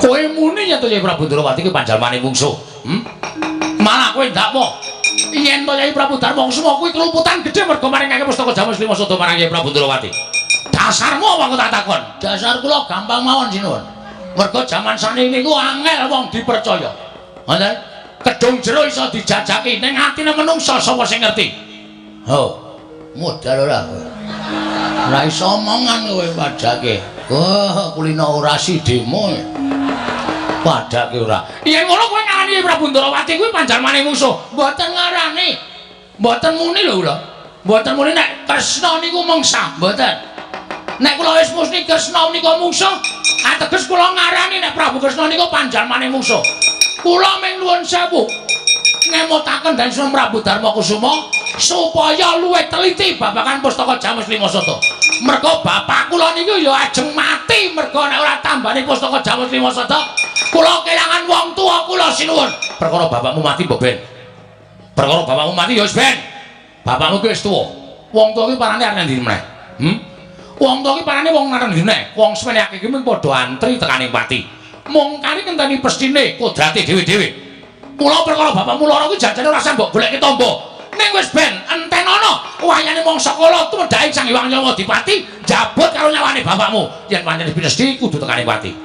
Kowe muni yen to Kyai Prabu Ndrawati kuwi panjalmane mungsuh. Malah kowe ndakwa yen to Kyai Prabu Darma Kusuma kuwi keluputan gedhe mergo maringake pustaka Jamus Lima Sada marang Kyai Prabu Ndrawati. Dasarmu apa aku tak takon? Dasar kula gampang mawon sinuwun. Mergo jaman saniki niku angel wong dipercaya. Ngoten? Kedung jero iso dijajaki ning atine menungsa sapa sing ngerti? Ho, modal ora kowe. Ora iso omongan kowe padake. Wah, kulino orasi demo. Padake ora. Yen ngono kowe ngarani Prabu Ndrawati kuwi panjalmane mungsuh. Mboten ngarani. Mboten muni lho kula. Mboten muni nek Kresna niku mungsa, mboten. Nek kula wis muni Kresna menika mungsuh, ateges kula ngarani nek Prabu Kresna niku panjalmane mungsuh. Kula ming nuwun sewu ngemutaken dan Sunan Prabu Darma Kusuma supaya luwih teliti babagan pustaka Jamus Lima Sada. Mergo bapak kula niku ya ajeng mati mergo nek ora tambane pustaka Jamus Lima Sada, kula kelangan wong tuwa kula sinuwun. Perkara bapakmu mati mbok ben. Perkara bapakmu mati ya wis ben. Bapakmu ki wis tuwa. Wong tuwa ki parane arep ndi meneh? Wong tuwa ki parane wong arep ndi meneh? Wong semene akeh ki mung padha antri tekaning pati. Mung kari ngenteni pestine kodrate dhewe-dhewe. Mula perkara bapakmu lara kuwi jajane ora usah mbok goleki tombo. Ning wis ben entenono wayane mangsa kala tumedhake Sang Hyang Nyawa Dipati njabut karo nyawane bapakmu. Yen pancen pinesti kudu tekane pati.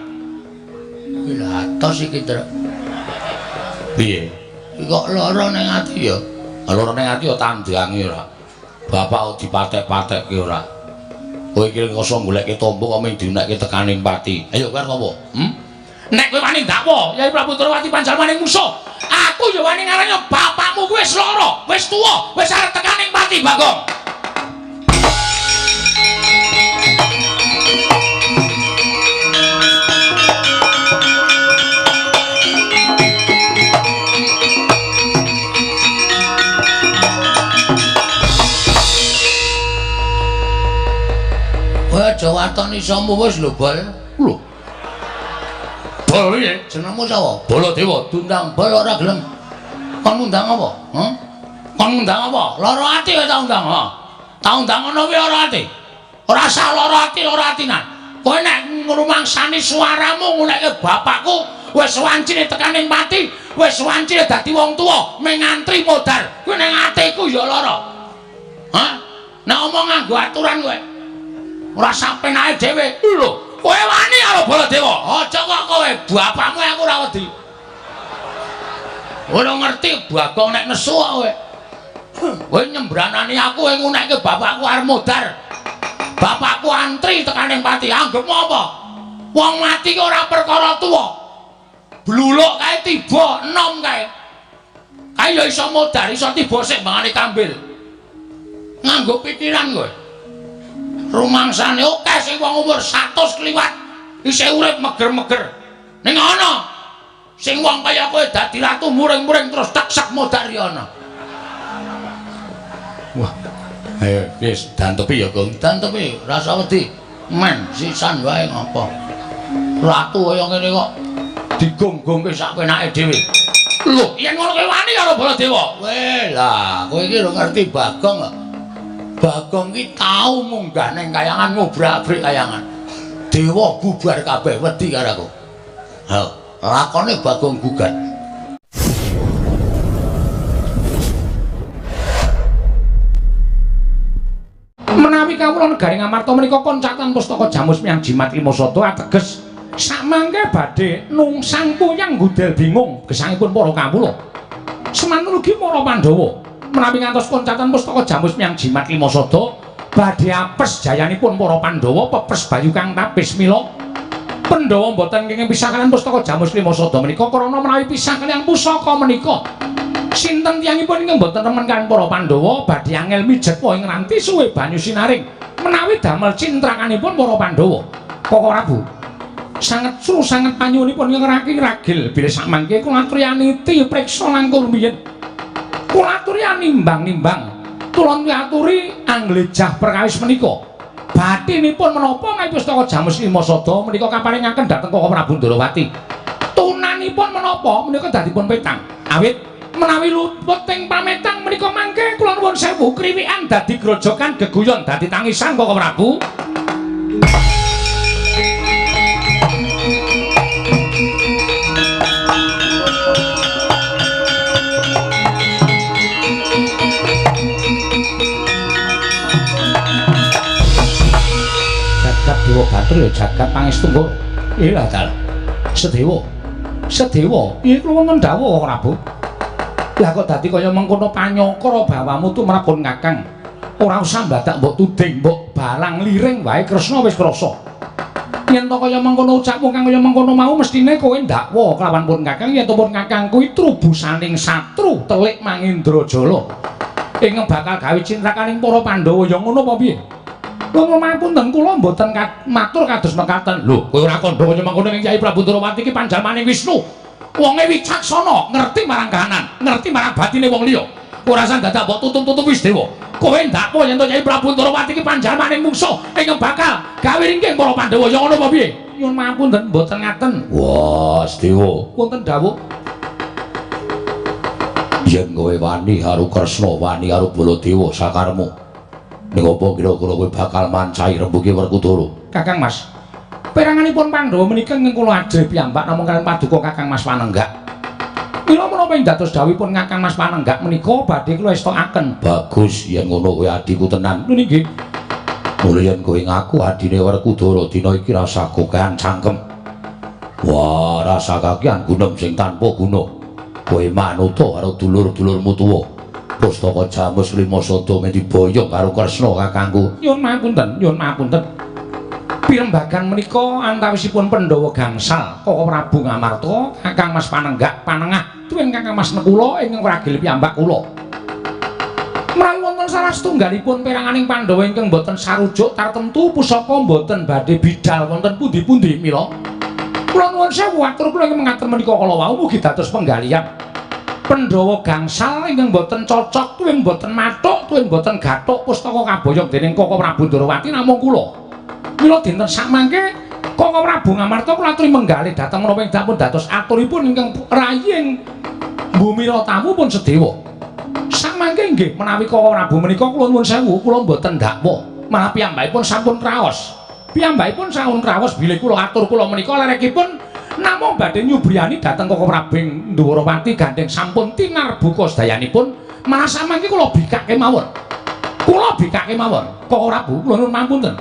Lha atos iki, Tru. Piye? Kok lara ning ati ya? Lara ning ati ya tandange ora. Bapak kok dipatek-patekke ora. Kowe iki kosong goleki tombo kok mung diunekke tekaning pati. Ayo kowe arep apa? Nek kowe wani ndakwa Kyai Prabu Ndrawati panjalmane mungsuh, aku ya wani ngarani bapakmu kuwi wis lara, wis tuwa, wis arep tekaning pati, Bagong. Kowe aja waton isomu wis lho, Bol. Lho. Bol piye? Jenengmu sapa? Baladewa. Diundang Bol ora gelem. Kon ngundang apa? Heh? Kon ngundang apa? Lara ati kowe tak undang, ha. Tak undang ngono kuwi lara ati. Ora usah lara ati, lara atinan. Kowe nek ngrumangsani suaramu ngunekke bapakku wis wancine tekaning pati, wis wancine dadi wong tuwa, mung ngantri modar. Kuwi ning atiku ya lara. Hah? Nek omong nganggo aturan kowe. Ora sapenake dhewe. Lho. Kowe wani karo Baladewa? Aja kok kowe, bapakmu aku ora wedi. Ora ngerti Bagong nek nesu kok kowe. Kowe nyembranani aku kowe ngunekke bapakku arep modar. Bapakku antri tekaning pati. Anggepmu apa? Wong mati ki ora perkara tuwa. Bluluk kae tiba enom kae. Kae ya iso modar, iso tiba sik mbangane kambil. Nganggo pikiran kowe. Rumangsane akeh sing wong umur 100 kliwat isih urip meger-meger. Ning ana sing wong kaya kowe dadi ratu muring-muring terus teksek modar ya ana. Wah. Ayo wis dantepi ya, Gong. Dantepi, rasa wedi. Men sisan wae ngopo. Ratu kaya ngene kok digonggongke sak penake dhewe. Lho, yen ngono kowe wani karo Baladewa. Weh, lah kowe iki ora ngerti Bagong kok. Bagong ki tau munggah ning kayangan ngobrak-abrik kayangan. Dewa bubar kabeh wedi karo aku. Ha, lakone Bagong gugat. Menawi kawula negari Ngamarta menika koncatan pustaka Jamus Miang Jimat Lima Sada ateges samangke badhe nungsang puyang gudel bingung gesangipun para kawula. Semanten ugi para Pandhawa. Menawi ngantos koncatan pustaka Jamus Miang Jimat Lima Sada badhe apes jayanipun para Pandhawa pepes bayu kang tapis mila Pandhawa mboten kenging pisah kaliyan pustaka Jamus Lima Sada menika krana menawi pisah kaliyan pusaka menika sinten tiyangipun ingkang mboten remen kaliyan para Pandhawa badhe angel mijet ing ranti suwe banyu sinaring menawi damel cintrakanipun para Pandhawa. Koko Prabu sanget sru sanget panyuwunipun ingkang ragil bilih samangke kula aturi priksa langkung rumiyin. Kula aturi nimbang-nimbang tulon aturi anglejah perkawis menika. Batinipun menapa menawi pustaka Jamus Lima Sada menika kaparingaken dhateng Koko Prabu Ndrawati. Tunanipun menapa menika dadipun petang. Awit menawi luput ing pametang menika mangke kula nuwun sewu kriwikan dadi grojogan geguyon dadi tangisan Koko Prabu. Surya jagat pangestu. Ilah dalah. Sedewa. Sedewa, iki kula wonten dawuh Prabu. Lah kok dadi kaya mengkono panyokra bawamu tumrap pun Kakang. Ora usah mbadak mbok tuding, mbok balang liring wae Kresna wis krasa. Yen to kaya mengkono ucapmu kang kaya mengkono mau mestine kowe ndakwa kelawan pun Kakang yen to pun Kakang kuwi trubusaning satru telik Mangindrajala. Ing bakal gawe cintrakaning para Pandhawa ya ngono apa piye? Lho mapunten kula mboten matur kados mekaten. Lho, kowe ora kandha kaya mengkono ing Kyai Prabu Ndrawati iki panjalmaning Wisnu. Wonge wicaksana, ngerti marang kahanan, ngerti marang batine wong liya. Ora usah dadak mbok tutup-tutup wis dewa. Kowe ndakwa yen to Kyai Prabu Ndrawati iki panjalmaning mungsuh ing bakal gawe ringking para Pandhawa ya ngono apa piye? Nyuwun mapunten mboten ngaten. Wah, Sedewa, wonten dawuh. Yen kowe wani karo Kresna, wani karo Baladewa sakarmu. Ning apa kira-kira kowe bakal mancahi rembuge Werkudara? Kakang Mas, peranganipun Pandhawa menika ingkang kula ajrih piyambak namung kaliyan paduka Kakang Mas Panenggak. Mila menapa ing dados dawuhipun Kakang Mas Panenggak menika badhe kula estokaken. Bagus yen ngono kowe adhiku tenan. Lho nggih. Mula yen kowe ngaku adine Werkudara dina iki rasa kokean cangkem. Wah, rasa kakean gunem sing tanpa guna. Kowe manuta karo dulur-dulurmu tuwa. Pustaka Jamus Lima Sada men diboyong karo Kresna kakangku. Nyuwun mapunten, nyuwun mapunten. Pirembagan menika antawisipun Pandhawa gangsal, Kaka Prabu Ngamarta, Kakang Mas Panenggak, Panengah, tuwin Kakang Mas Nekula ingkang ragil piyambak kula. Menawi wonten salah setunggalipun peranganing Pandhawa ingkang boten sarujuk tartemtu pusaka boten badhe bidal wonten pundi-pundi mila. Kula nuwun sewu atur kula ingkang mengatur menika kala wau mugi dados penggalihan. Pandhawa gangsal ingkang boten cocok tuwin boten mathuk tuwin boten gathuk pustaka kaboyong dening Kaka Prabu Ndrawati namung kula. Mila dinten sakmangke Kaka Prabu Ngamarta kula aturi menggalih dhateng menapa ing dapun dados aturipun ingkang raying bumi ratamu pun sedewa. Sakmangke nggih menawi Kaka Prabu menika kula nuwun sewu kula boten ndakwa malah piyambakipun sampun kraos. Piyambakipun sampun kraos bilih kula atur kula menika lerekipun namung badhe nyubriyani dhateng Kaka Prabu Ndrawati gandheng sampun tinarbuka sedayanipun malah samangke kula bikak kemawon. Kula bikak kemawon. Kaka Prabu kula nuwun mapunten.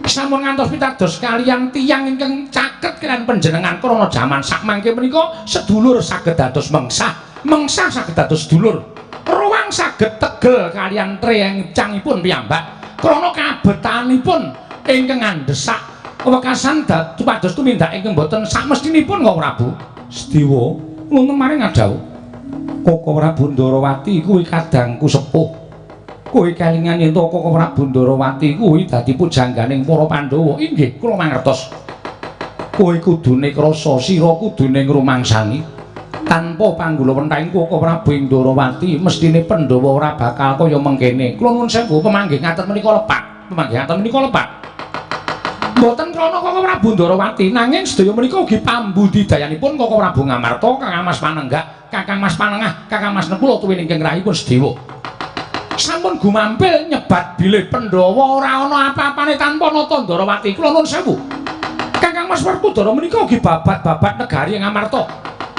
Sampun ngantos pitados kaliyan tiyang ingkang caket kaliyan panjenengan krana jaman sakmangke menika sedulur saged dados mengsah, mengsah saged dados sedulur. Ruwang saged tegel kaliyan trencangipun piyambak krana kabetanipun ingkang ngandhesak wekasan supados tumindak ingkang boten sakmestinipun Kaka Prabu. Sedewa wonten maring ngadhawuh. Kaka Prabu Ndrawati kuwi kadangku sepuh. Kowe kelingan yen to Kaka Prabu Ndrawati kuwi dadi pujangganing para Pandhawa. Inggih, kula mangertos. Kowe kudune krasa, sira kudune ngrumangsani. Tanpa panggula wentahing Kaka Prabu Ndrawati, mestine Pandhawa ora bakal kaya mengkene. Kula nuwun sewu pemanggih ngaten menika lepat. Pemanggih ngaten menika lepat. Mboten krana Kaka Prabu Ndrawati, nanging sedaya menika ugi pambudidayanipun Kaka Prabu Ngamarta, Kakang Mas Panenggak, Kakang Mas Panengah, Kakang Mas Nekula tuwin ingkang rahipun sedewa. Sampun gumampil nyebat bilih Pandhawa ora ana apa-apane tanpa Nata Ndrawati. Kula nuwun sewu. Kakang Mas Werkudara menika ugi babat-babat negari Ngamarta.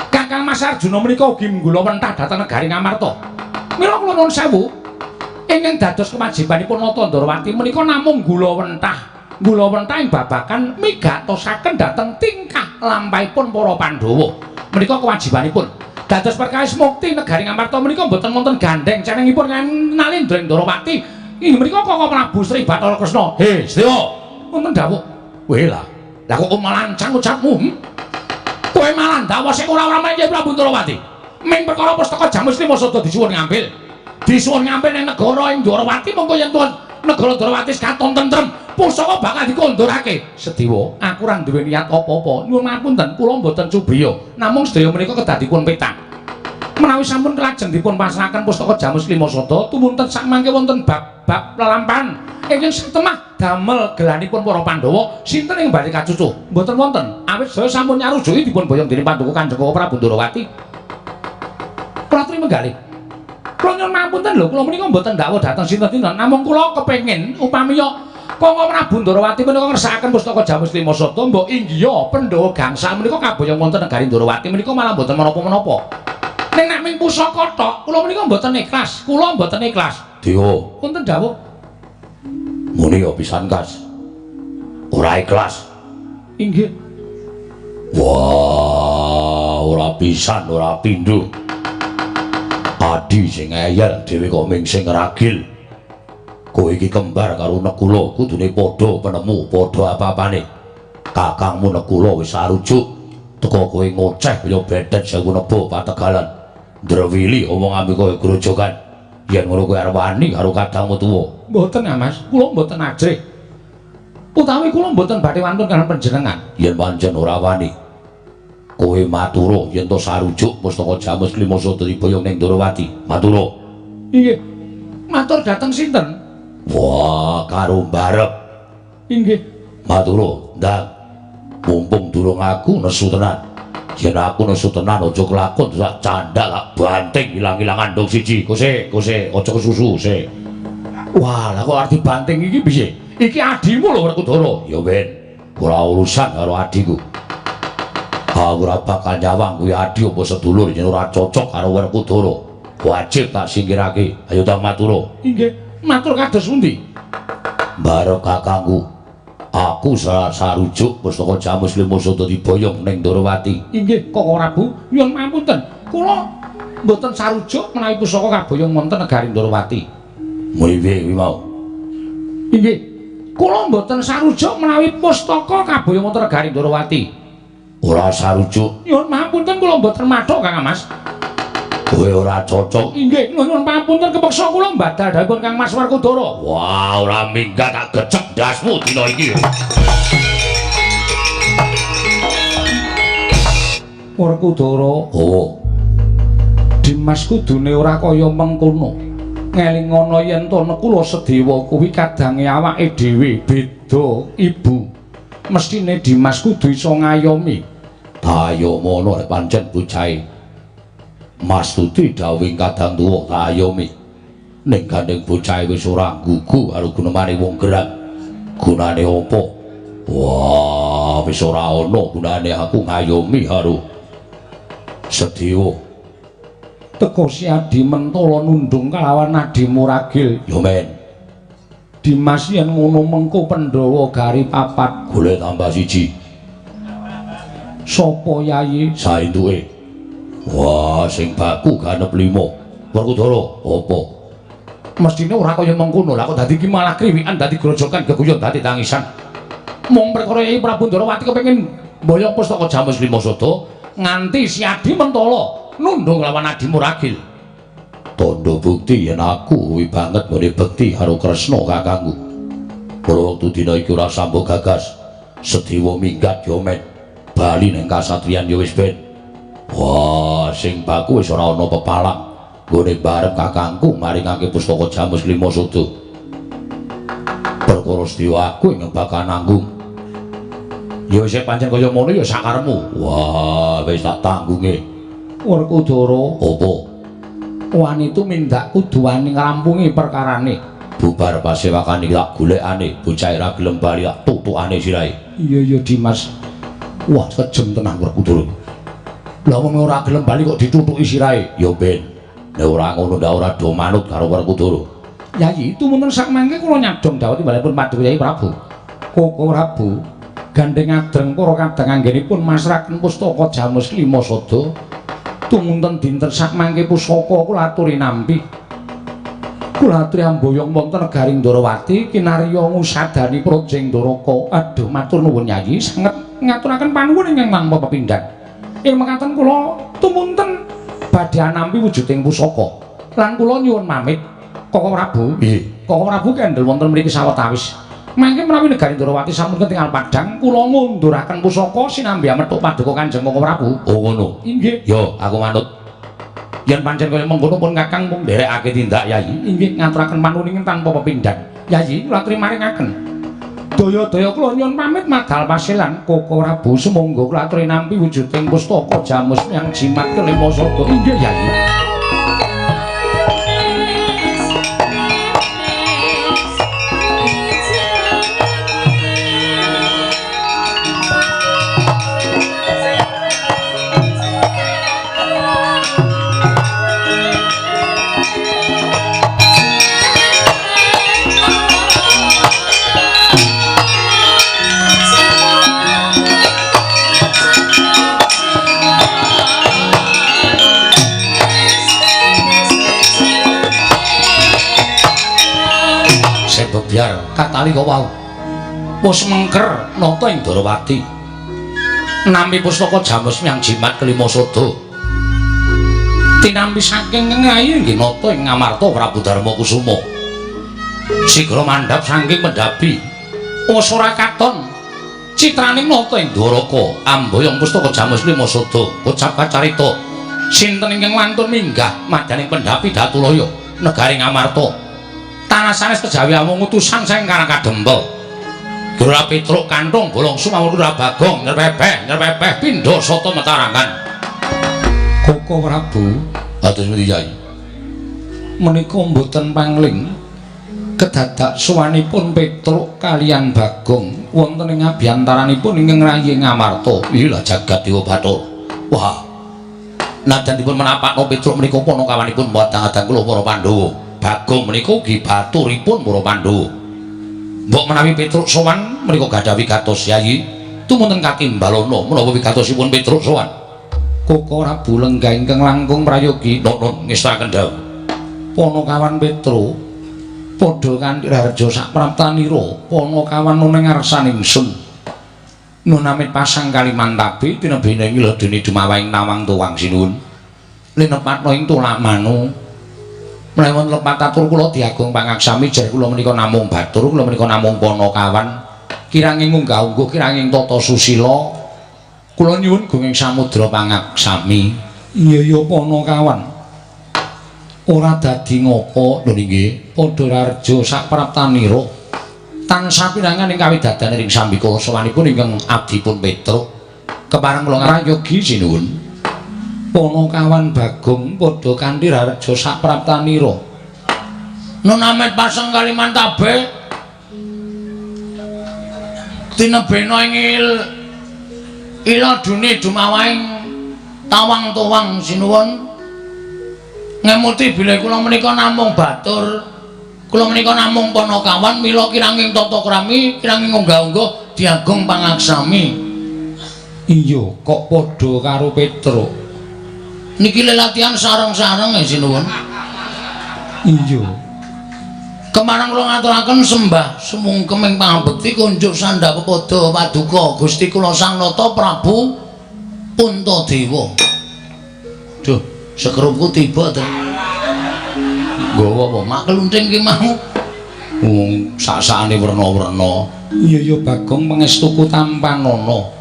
Kakang Mas Arjuna menika ugi nggula wentah dhateng negari Ngamarta. Mila kula nuwun sewu, ingkang dados kewajibanipun Nata Ndrawati menika namung nggula wentah. Nggula wentah ing babagan migatosaken dhateng tingkah lampahipun para Pandhawa. Menika kewajibanipun. Dados perkawis mukti negari Ngamarta menika mboten wonten gandheng cenengipun Nalendra Ndrawati. Inggih menika Kaka Prabu Sri Bathara Kresna. He, Sedewa, wonten dawuh. Weh lah. Lah kok malancang ucapmu? Kowe malah ndakwa sing ora-ora maring Kyai Prabu Ndrawati. Ming perkara pustaka Jamus Lima Sada disuwun ngambil. Disuwun ngambil ning negara ing Ndrawati mongko yen tuan negara Ndrawati katon tentrem, pusaka bakal dikondorake. Sedewa, aku ora duwe niat apa-apa. Nyuwun ngapunten, kula mboten cubriya. Namung sedaya menika kedah dipun petang. Menawi sampun lajeng dipun pasrahaken pustaka Jamus Lima Sada, tumunten sakmangke wonten bab-bab lelampahan ingkang satemah damel gelanipun para Pandhawa, sinten ing badhe kacucuh? Mboten wonten. Awit sedaya sampun nyarujuki dipun boyong dening Paduka Kanjeng Prabu Ndrawati. Kula aturi menggalih. Kula nyuwun ngapunten lho, kula menika mboten ndakwa dhateng sinten-sinten, namung kula kepengin upamiya Kaka Prabu Ndrawati menika ngersakaken pustaka Jamus Lima Sada, mbok inggiha Pandhawa gangsal menika kaboyong wonten negari Ndrawati menika malah mboten menapa-menapa. Ning nek ming pusaka tok, kula menika mboten ikhlas. Kula mboten ikhlas. Dewa, wonten dawuh. Muni ya pisan kas. Ora ikhlas. Inggih. Wah, ora pisan ora pindho. Adi sing ngeyel dhewe kok ming sing ragil. Kowe iki kembar karo Nekula, kudune padha penemu, padha apa-apane. Kakangmu Nekula wis sarujuk, teka kowe ngoceh kaya bedet sewu nebo pategalan. Ndrewili omong ambe kaya grojogan. Yen ngono kowe arep wani karo kadangmu tuwa. Mboten, Mas, kula mboten ajrih. Utawi kula mboten badhe wantun kaliyan panjenengan. Yen pancen ora wani, kowe matura yen to sarujuk pustaka Jamus Klima Sada diboyong ning Ndorowati. Matura. Inggih. Matur dhateng sinten? Wah, karo mbarep. Inggih. Matura, ndang. Mumpung durung aku nesu tenan. Yen aku nesu tenan aja kelakon sak candhak tak banting ilang-ilangan ndong siji. Kose, kose, aja kesusu, se. Wah, lah kok arep dibanting iki piye? Iki adimu lho Werkudara. Ya ben, ora urusan karo adiku. Aku ora bakal nyawang kuwi adi apa sedulur yen ora cocok karo Werkudara. Wajib tak singkirake. Ayo tang matura. Inggih, matur kados pundi? Mbarep kakangku. Aku sarujuk pustaka Jamus Lima Sada diboyong ning Ndorowati. Inggih, Koko Prabu, nyuwun pangapunten. Kula mboten sarujuk menawi pusaka kaboyong wonten negari Ndorowati. Muni piye kuwi mau? Inggih. Kula mboten sarujuk menawi pustaka kaboyong wonten negari Ndorowati. Ora sarujuk. Nyuwun pangapunten kula mboten mathuk Kang Mas. Kowe ora cocok. Inggih, nyuwun pangapunten kepeksa kula mbadal dawuhipun Kang Mas Werkudara. Wah, ora minggat tak gecek ndasmu dina iki. Werkudara, oh. Dimas kudune ora kaya mengkono. Ngelingono yen to Nekula Sedewa kuwi kadange awake dhewe beda ibu. Mestine Dimas kudu iso ngayomi. Tayomono nek pancen bocahe. Mas Tuti dawuhing kadang tuwa kayomi. Ning gandeng bocahe wis ora nggugu karo gunemane wong gerang. Gunane apa? Wah, wis ora ana gunane aku ngayomi karo Sedewa. Teka si Adi Mentala nundung kalawan Adi Muragil. Ya men. Dimas yen ngono mengko Pandhawa gari papat. Golek tambah siji. Sapa yayi? Saentuke. Wah, sing baku ganep 5. Werkudara, apa? Mestine ora kaya mengkono. Lah kok dadi iki malah kriwikan, dadi grojogan, geguyon, dadi tangisan. Mung perkara Yai Prabu Ndorowati kepengin mboyong pustaka Jamus Lima Sada nganti si Adi Mentala nundung lawan Adi Muragil. Tandha bukti yen aku kuwi banget nggone bekti karo Kresna kakangku. Kala wektu dina iki ora sambung gagas. Sedewa minggat ya men. Bali ning kasatriyan ya wis ben. Wah, sing baku wis ora ana pepalang. Nggone barep kakangku maringake pustaka Jamus Lima Sada. Perkara Sedewa aku ingkang bakal nanggung. Ya wis pancen kaya ngono ya sakarepmu. Wah, wis tak tanggunge. Werkudara, apa? Wani tumindak kudu wani ngrampungi perkarane. Bubar pasewakane tak golekane, bocah ora gelem bali tak tutukane sirahe. Iya iya Dimas. Wah, kejem tenan Werkudara. Lah wong ora gelem bali kok ditutuki sirahe. Ya ben. Nek ora ngono ndak ora do manut karo Werkudara. Yayi, tumunten sak mangke kula nyadong dawuh timbalipun Paduka Yai Prabu. Koko Prabu, gandeng adreng para kadang anggenipun masraken pustaka Jamus Lima Sada. Tumunten dinten sak mangke pusaka kula aturi nampi. Kula aturi amboyong wonten negari Ndorowati kinarya ngusadani Projeng Ndoraka. Aduh, matur nuwun Yayi, sanget ngaturaken panuwun ingkang tanpa pepindhan. Ing mekaten kula tumunten badhe nampi wujuding pusaka. Lan kula nyuwun pamit Koko Prabu. Nggih. Koko Prabu kendel wonten mriki sawetawis. Mangke menawi negari Ndorowati sampun ketingal padhang, kula ngunduraken pusaka sinambi amethuk paduka Kanjeng Koko Prabu. Oh ngono. Inggih. Yo, aku manut. Yen pancen kaya mengkono pun Kakang mung nderekake tindak Yayi. Inggih, ngaturaken panuwun tanpa pepindhan. Yayi, kula aturi maringaken. Daya-daya kula nyuwun pamit madal pasilan Koko Prabu, sumangga kula aturi nampi wujuding pustaka Jamus yang jimat kelima sada. Inggih Yayi. gebyar katali kok wau. Wis mengker nata ing Ndorowati. Nampi pustaka jamus yang jimat kelima sada. Tinampi saking ngengayi nggih nata ing Ngamarta Prabu Darma Kusuma. Sigra mandhap saking pendhapi. Wis ora katon citraning nata ing Dwaraka amboyong pustaka jamus lima sada kocap kacarita sinten ingkang wantun minggah madyaning pendhapi Datulaya negari Ngamarta. Tanah sanes kejawi amung utusan saking Karang Kadempel. Gelora Petruk kanthong bolong sumawur Bagong nyerpepeh nyerpepeh pindha sata metarangan. Koko Prabu, atus pundi Yai? Menika mboten pangling kedadak suwanipun Petruk kaliyan Bagong wonten ing abyantaranipun ingkang rayi Ngamarta. Ilah jagat Dewa Bathara. Wah. Najan dipun menapakno Petruk menika panakawanipun wadang-adang kula para Pandhawa. Bagong menika ugi baturipun para Pandhawa. Mbok menawi Petruk sowan menika gadah wigatos Yayi, tumunten katimbalana menawa wigatosipun Petruk sowan. Koko Prabu lenggah ingkang langkung prayogi nuwun ngestakaken dawuh. Panakawan Petruk padha kanthi raharja sapraptanira panakawan nuning ngarsan ingsun. Nun amit pasang kalimantabe tinebene ing ledene dumawaing nawang tuwang sinuwun. Linepatna ing tulak manu. Menawi wonten lepat atur kula diagung pangaksami jer kula menika namung batur, kula menika namung panakawan. Kiranging unggah-ungguh, kiranging tata susila. Kula nyuwun gunging samudra pangaksami. Iya ya panakawan. Ora dadi ngopo lho nggih, padha raharja sapraptanira. Tansah pinangan ing kawidadan ing sambikala sowanipun ingkang abdipun Petruk. Kepareng kula ngrayogi sinuwun. Panakawan Bagong padha kanthi raharja sapraptanira. Nun amit pasang kalimantabe tinebena ing ila dune dumawaing tawang-tuwang sinuwun. Ngemuti bilih kula menika namung batur, kula menika namung panakawan, mila kiranging tata krami, kiranging unggah-ungguh diagung pangaksami. Iya, kok padha karo Petruk. Niki lelatihan sareng-sareng sinuwun. Iya. Kemarang kula ngaturaken sembah sumungkem ing pangabekti kunjuk sandha pepada paduka Gusti kula Sang Nata Prabu Puntadewa. Duh, sekrupku tiba to. Nggawa apa? Mak klunting ki mau. Wong sak-sakane werna-werna. Iya ya Bagong pangestuku tampanana.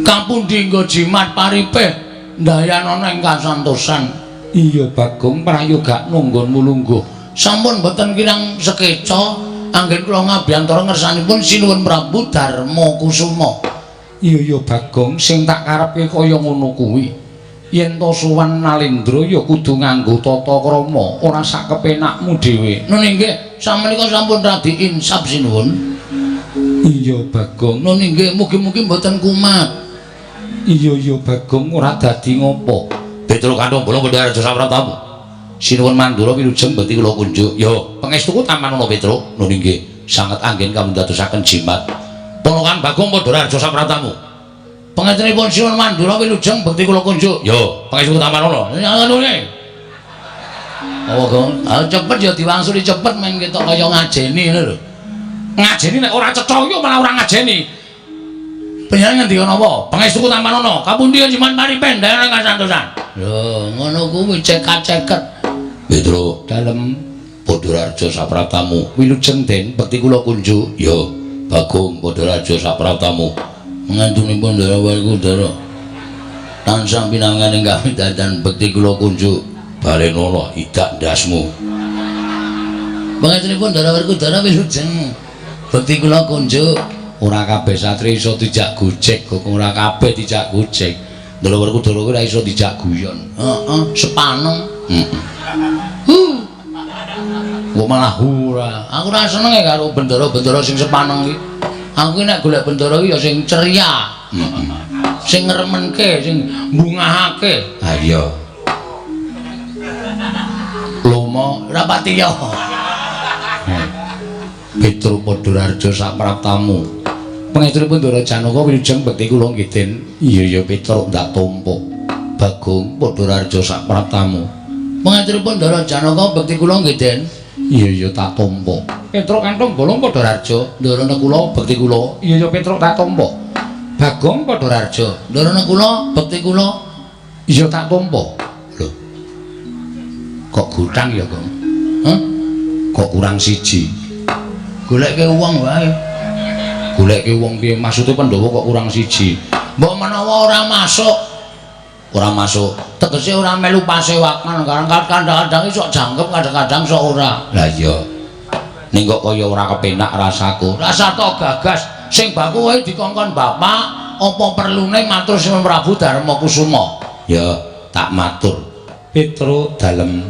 Kapundi nggo jimat paripeh ndayanana ing kasantosan. Iya Bagong prayoga nunggonmu lungguh. Sampun boten kirang sekeca anggen kula ngabiyantara ngersanipun Sinuwun Prabu Darma Kusuma. Iya ya Bagong sing tak karepke kaya ngono kuwi. Yen to sowan Nalendra ya kudu nganggo tata krama, ora sak kepenakmu dhewe. Nun inggih, samenika sampun radi insaf sinuwun. Iya Bagong. Nun inggih, mugi-mugi mboten kumat. Iya ya Bagong ora dadi ngopo. Petruk kanthong bolong kendhara raja sapratamu. Sinuwun Mandura wilujeng bekti kula kunjuk. Yo, pangestuku tampanana Petruk. Nun inggih, sanget anggen kamundadosaken jimat. Ponokan Bagong padha raja sapratamu. Pangestenipun Sinuwun Mandura wilujeng bekti kula kunjuk. Yo, pangestuku tampanana. Ngono. Apa, Gong? Ah cepet ya diwangsuli cepet men ketok kaya ngajeni ngono lho. Ngajeni nek ora cetha iki malah ora ngajeni. Panjenengan ngendika napa? Pangestuku tampanana. Kapundi jimat paripen daerah kasantosan. Lho, ngono kuwi cekat-ceket. Petruk, dalem padha raja sapratamu. Wilujeng Den bekti kula kunjuk. Yo, Bagong padha raja sapratamu. Ngantunipun Ndara Werkudara. Tansah pinangan ing kawidadan bekti kula kunjuk. Balenono idak ndasmu. Pangestanipun Ndara Werkudara wilujeng bekti kula kunjuk. Ora kabeh satri iso dijak gojek, kok ora kabeh dijak gojek. Ndara Werkudara kuwi ora iso dijak guyon. Heeh, sepaneng. Heeh. Kok malah ora. Aku ora seneng karo bendara-bendara sing sepaneng iki. Aku nek golek bendara iki ya sing ceria. Heeh. Sing ngremenke, sing mbungahake. Ha iya. Lomo ora pati ya. Petruk Padha Raja sapraptamu. Pangestunipun Ndara Janaka wilujeng bekti kula nggih Den. Iya ya Petruk ndak tampa. Bagong Padha Raja sapraptamu. Pangestunipun Ndara Janaka bekti kula nggih Den. Iya iya tak tampa. Petruk kantung bolong padha raja, ndarana kula bekti kula. Iya iya Petruk tak tampa. Bagong padha raja, ndarana kula bekti kula. Iya tak tampa. Lho. Kok gutang ya, Gong? Hah? Kok kurang siji? Goleke wong wae. Goleke wong piye maksude Pandhawa kok kurang siji? Mbok menawa ora masuk. Ora masuk. Tegese ora melu pasewakan, kadang-kadang sok jangkep, kadang-kadang sok ora. Lah iya. Ning kok kaya ora kepenak rasaku. Rasa to gagas sing baku wae dikongkon bapak, apa perlune matur Sri Prabu Darma Kusuma? Ya, tak matur. Petruk dalem.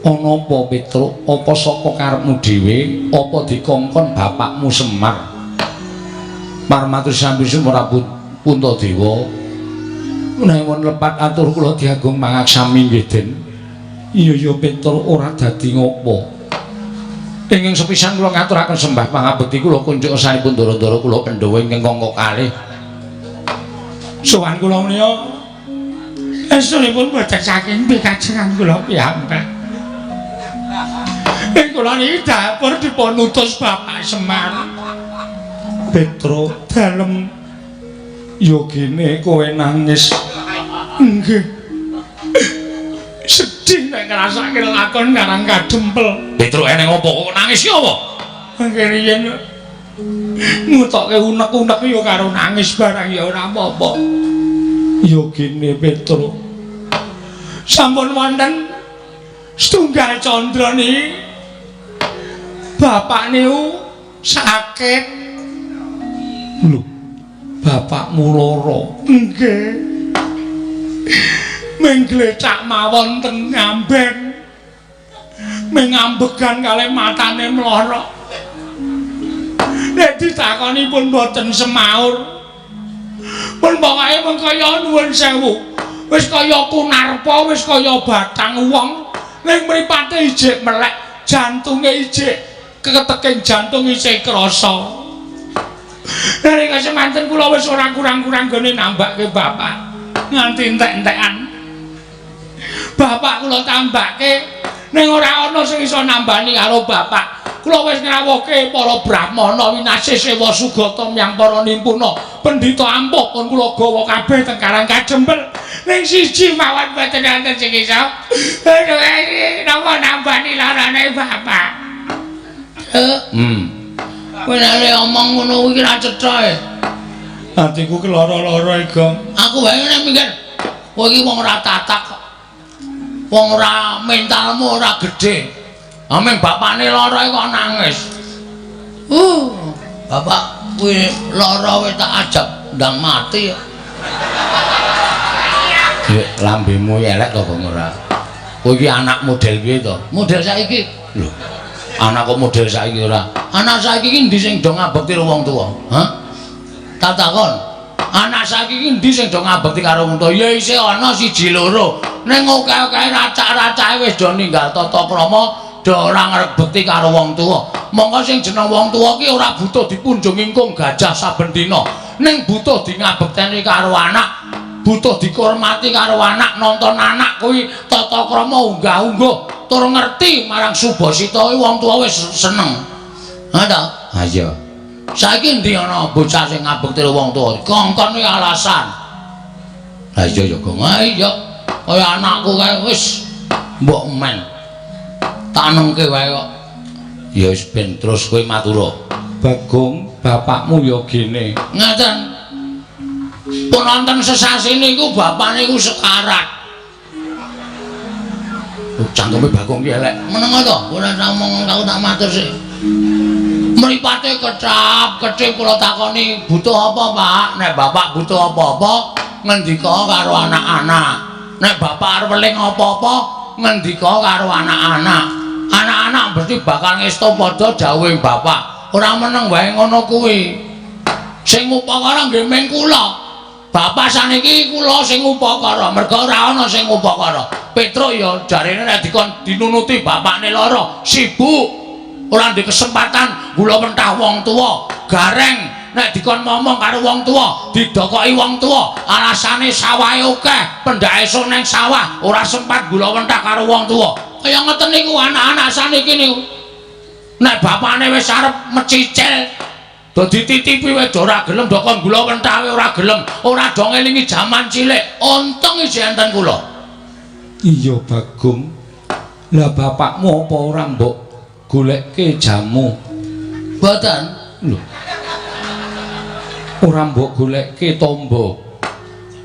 Ana apa Petruk? Apa saka karepmu dhewe? Apa dikongkon bapakmu Semar? Parmatur sambi Prabu Puntadewa. Menawi lepat atur kula diagung mangaksami nggih Den. Iya ya Petruk ora dadi ngopo. Ingkang sepisan kula ngaturaken sembah pangabekti kula kunjuk sanipun ndara-ndara kula Pandhawa ingkang angka kalih. Sowan kula menika estunipun boten saking pikajengan kula piyambak. Ing kula niki dapur dipun utus Bapak Semar. Petruk dalem yogine kowe nangis. Nggih. Sedih nek ngrasake lakon Karang Kadempel. Petruk eneng apa kok nangis ki apa? Mangke riyen ngutokke unek-unek ya karo nangis barang ya ora apa-apa. Yogine Petruk. Sampun wonten setunggal candra niki bapak niku sakit. Lho, bapakmu lara. Nggih. Ming glecak mawon teng ngamben. Ming ngambegan kalih matane mlorok. Nek ditakoni pun boten semaur. Pun pokoke mung kaya nuwun sewu. Wis kaya kunarpa, wis kaya batang wong. Ning mripate ijik melek, jantunge ijik keteking jantung isih krasa. Nalika semanten kula wis ora kurang-kurang gone nambake bapak nganti entek-entekan. Bapak kula tambake ning ora ana sing iso nambani karo bapak. Kula wis ngrawuhke para brahmana winasih sewa sugata myang para nimpuna pendhita ampuh pun kula gawa kabeh teng Karang Kadempel. Ning siji mawon boten wonten sing iso. Aduh, napa nambani larane bapak? Kowe nek omong ngono kuwi ra cetha e. Atiku ki lara-lara e, Gong. Aku wae nek mikir, kowe iki wong ora tatak. Wong ora mentalmu ora gedhe. Ameng bapakne lara kok nangis. Bapak kuwi lara wis tak ajab ndang mati ya. Lambemu elek to, Gong ora? Kowe iki anak model piye to? Model saiki. Lho. Anak kok model saiki ora? Anak saiki iki endi sing do ngabekti karo wong tuwa? Hah? Tak takon. Anak saiki iki endi sing do ngabekti karo wong tuwa? Ya isih ana siji loro. Ning akeh-akeh racak-racake wis do ninggal tata krama, do ora ngrebekti karo wong tuwa. Mongko sing jeneng wong tuwa ki ora butuh dipunjung ingkung gajah saben dina. Ning butuh di ngabekteni karo anak, butuh dihormati karo anak, nonton anak kuwi tata krama unggah-ungguh. Tur ngerti marang subasita kuwi wong tuwa wis seneng. Ha ta? Ha iya. Saiki endi ana bocah sing ngabekti wong tuwa? Kongkon kuwi alasan. Ha iya ya, Gong. Ha iya. Kaya anakku kae wis mbok men. Tak nengke wae kok. Ya wis ben terus kowe matura. Bagong, bapakmu ya gene. Ngaten. Pun wonten sesasi niku bapak niku sekarat. Cangkeme Bagong ki elek. Meneng to, ora ngomong aku tak matur sik. Mripate kecap, kecip kula takoni, butuh apa, Pak? Nek bapak butuh apa-apa, ngendika karo anak-anak. Nek bapak arep weling apa-apa, ngendika karo anak-anak. Anak-anak mesti bakal ngesto padha dawuhe bapak. Ora meneng wae ngono kuwi. Sing ngupakara nggih ming kula. Bapak saniki kula sing ngupakara, merga ora ana sing ngupakara. Petruk ya jarene nek dikon dinunuti bapakne lara, sibuk. Ora ndek kesempatan gula mentah wong tuwa. Gareng nek dikon ngomong karo wong tuwa, didokoki wong tuwa, alasane sawahe akeh, pendhake esuk nang sawah, ora sempat gula mentah karo wong tuwa. Kaya ngeten niku anak-anak saniki niku. Nek bapakne wis arep mecicil do dititipi wis ora gelem, do kon gula wentah ora gelem, ora do ngelingi jaman cilik. Untung isih enten kula. Iya Bagong. Lah bapakmu apa ora mbok golekke jamu? Mboten. Lho. Ora mbok golekke tombo.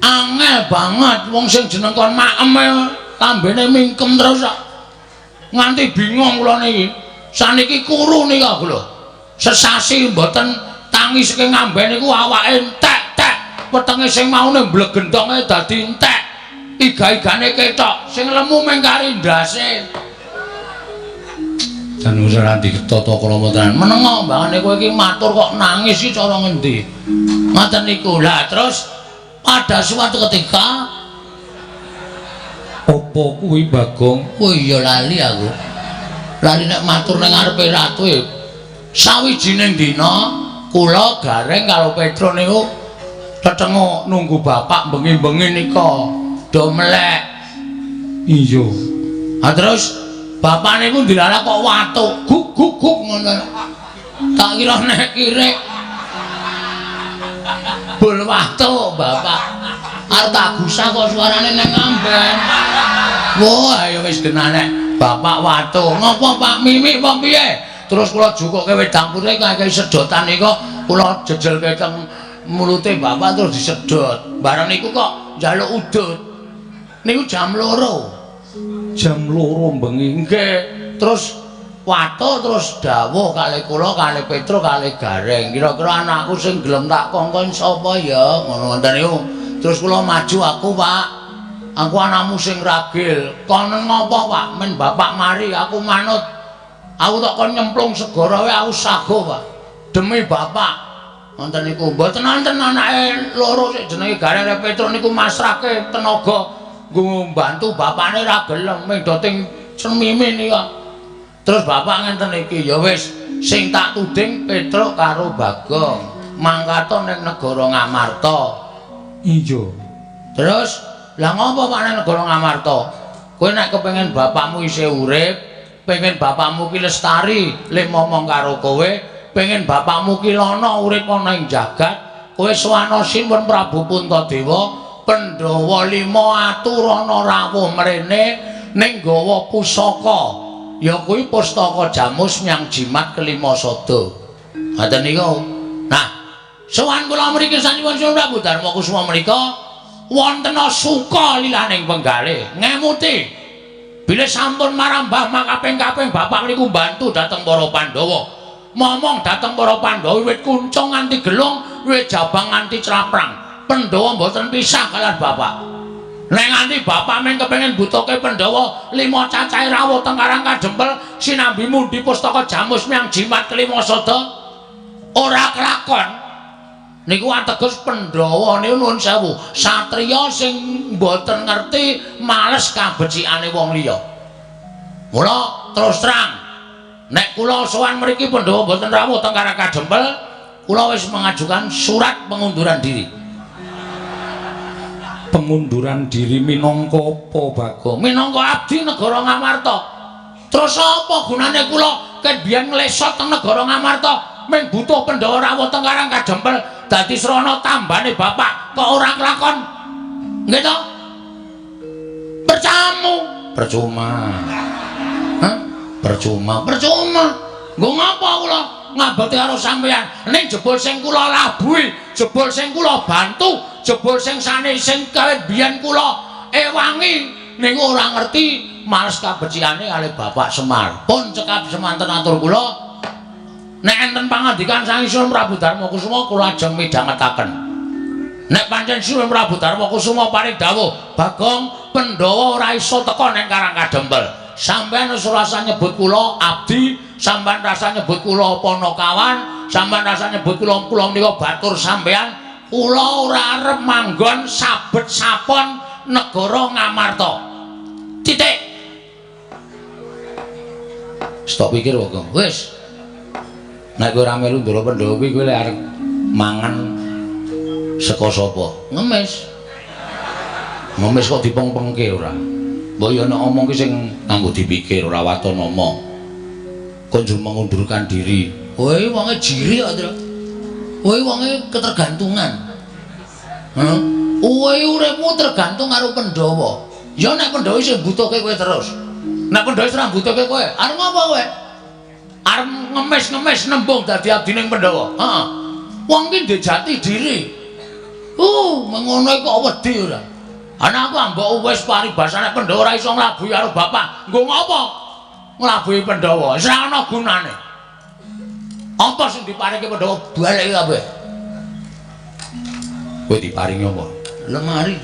Angel banget wong sing jeneng kon maem lambene mingkem terus kok. Nganti bingung kula niki. Saniki kuru nika lho. Sesasi mboten tangi saking ngamben niku awake entek-tek. Wetenge sing maune mblegendonge dadi entek. Iga-igane ketok, sing lemu mung kari ndase. Jan ora ditata krama tenan. Menengo mbangane kowe iki matur kok nangis iki cara ngendi? Ngoten niku. Lah terus pada suatu ketika apa kuwi Bagong? Oh iya lali aku. Lali nek matur ning ngarepe ratu e. Sawijining dina kula Gareng karo Petro niku tetenguk nunggu bapak bengi-bengi nika do melek. Iya. Ha terus bapak niku ndilalah kok watuk guk guk guk ngono. Tak kira nek kirik bul watuk bapak. Arep tak gusah kok suarane nang amben. Wah, ayo wis genah nek bapak watuk. Ngopo Pak Mimik apa piye? Terus kula jukuke wedang putih kakehi sedotan nika kula jejelke teng mulute bapak terus disedot. Bareng niku kok njaluk udut. Niku jam 2. Jam 2 bengi. Nggih. Terus watuk terus dawuh kalih kula kalih Petro kalih Gareng. Kira-kira anakku sing gelem tak kongkon sapa ya? Ngono ngoten niku. Terus kula maju aku, Pak. Aku anakmu sing ragil. Kon ngopo, Pak? Men bapak mari aku manut. Aku tak kon nyemplung segara wae aku sago, Pak. Demi bapak. Ngoten niku. Mboten wonten anake loro sing jenenge Gareng karo Petro niku masrahke tenaga nggo mbantu bapakne ra gelem ming do ting cemime nika. Terus bapak ngenten iki, ya wis sing tak tuding Petruk karo Bagong mangkato ning negara Ngamarta. Iya. Terus lah ngopo Pak ning negara Ngamarta? Kowe nek kepengin bapakmu isih urip, pengen bapakmu ki lestari le momong karo kowe, pengen bapakmu ki lana urip ana ing jagat, kowe sowana Sinuwun Prabu Puntadewa, Pandhawa 5 aturana rawuh mrene ning gawa pusaka. Ya kuwi pustaka Jamus Myang Jimat kelima sada. Ngoten niku. Nah, sowan kula mriki sanipun Sinuwun Prabu Darma Kusuma menika wonten suka lilaning penggalih ngemuti bilih sampun marambah makaping-kaping bapak niku mbantu dhateng para Pandhawa. Momong dhateng para Pandhawa wiwit kuncung nganti gelung, wiwit jabang nganti claprang. Pandhawa mboten pisah kalian bapak. Nek nganti bapak meng kepengin butuhke Pandhawa 5 cacahe rawuh teng Karang Kadempel sinambi mundi pustaka Jamus Myang Jimat kelima sada ora kelakon. Niku ateges Pandhawa niku nuwun sewu, satriya sing mboten ngerti males kabecikane wong liya. Mula terus terang nek kula sowan mriki Pandhawa mboten rawuh teng Karang Kadempel, kula wis mengajukan surat pengunduran diri. Pengunduran diri minangka apa, Bagong? Minangka abdi negara Ngamarta. Terus apa gunane kula ket biyen nglesot teng negara Ngamarta ming butuh Pandhawa rawuh teng Karang Kadempel dadi srana tambane bapak kok ora kelakon? Nggih to? Percamu, percuma. Hah? Percuma, percuma. Nggo ngapa kula ngabekti karo sampeyan? Ning jebul sing kula labuhi, jebul sing kula bantu, jebul sing sane sing kawit biyen kula ewangi niku ora ngerti males kabecikane kalih Bapak Semar. Pun cekap semanten atur kula. Nek enten pangandikan saking Sinuwun Prabu Darma Kusuma kula ajeng midhangetaken. Nek pancen Sinuwun Prabu Darma Kusuma paring dawuh, Bagong Pandhawa ora iso teka ning Karang Kadempel. Sampeyan wis rasa nyebut kula abdi, sampeyan rasa nyebut kula panakawan, sampeyan rasa nyebut kula kula menika batur sampeyan, kula ora arep manggon sabet sapon negara Ngamarta. Titik. Stop pikir kok. Wis. Nek kowe ora melu Ndara Pandhawa kuwi kowe lek arep mangan saka sapa? Ngemis. Ngemis kok dipengpengke ora? Mbok ya nek omong ki sing nganggo dipikir ora waton omong. Kok njur mengundurkan diri. Kowe wonge jiri kok, Tru. Kowe wonge ketergantungan. Heeh. Kowe uripmu tergantung karo Pandhawa. Ya nek Pandhawa isih mbutuhke kowe terus. Nek Pandhawa wis ora mbutuhke kowe, arep ngopo kowe? Arep ngemis-ngemis nembung dadi abdining Pandhawa. Heeh. Wong ki ndek jati diri. Mengono kok wedi ora. Ana aku ambok wis paribasane Pandhawa ora iso nglabuhi karo bapak. Nggo ngopo? Nglabuhi Pandhawa. Wis ora ana gunane. Apa sing diparingi Pandhawa baleki kabeh? Kowe diparingi apa? Lemari.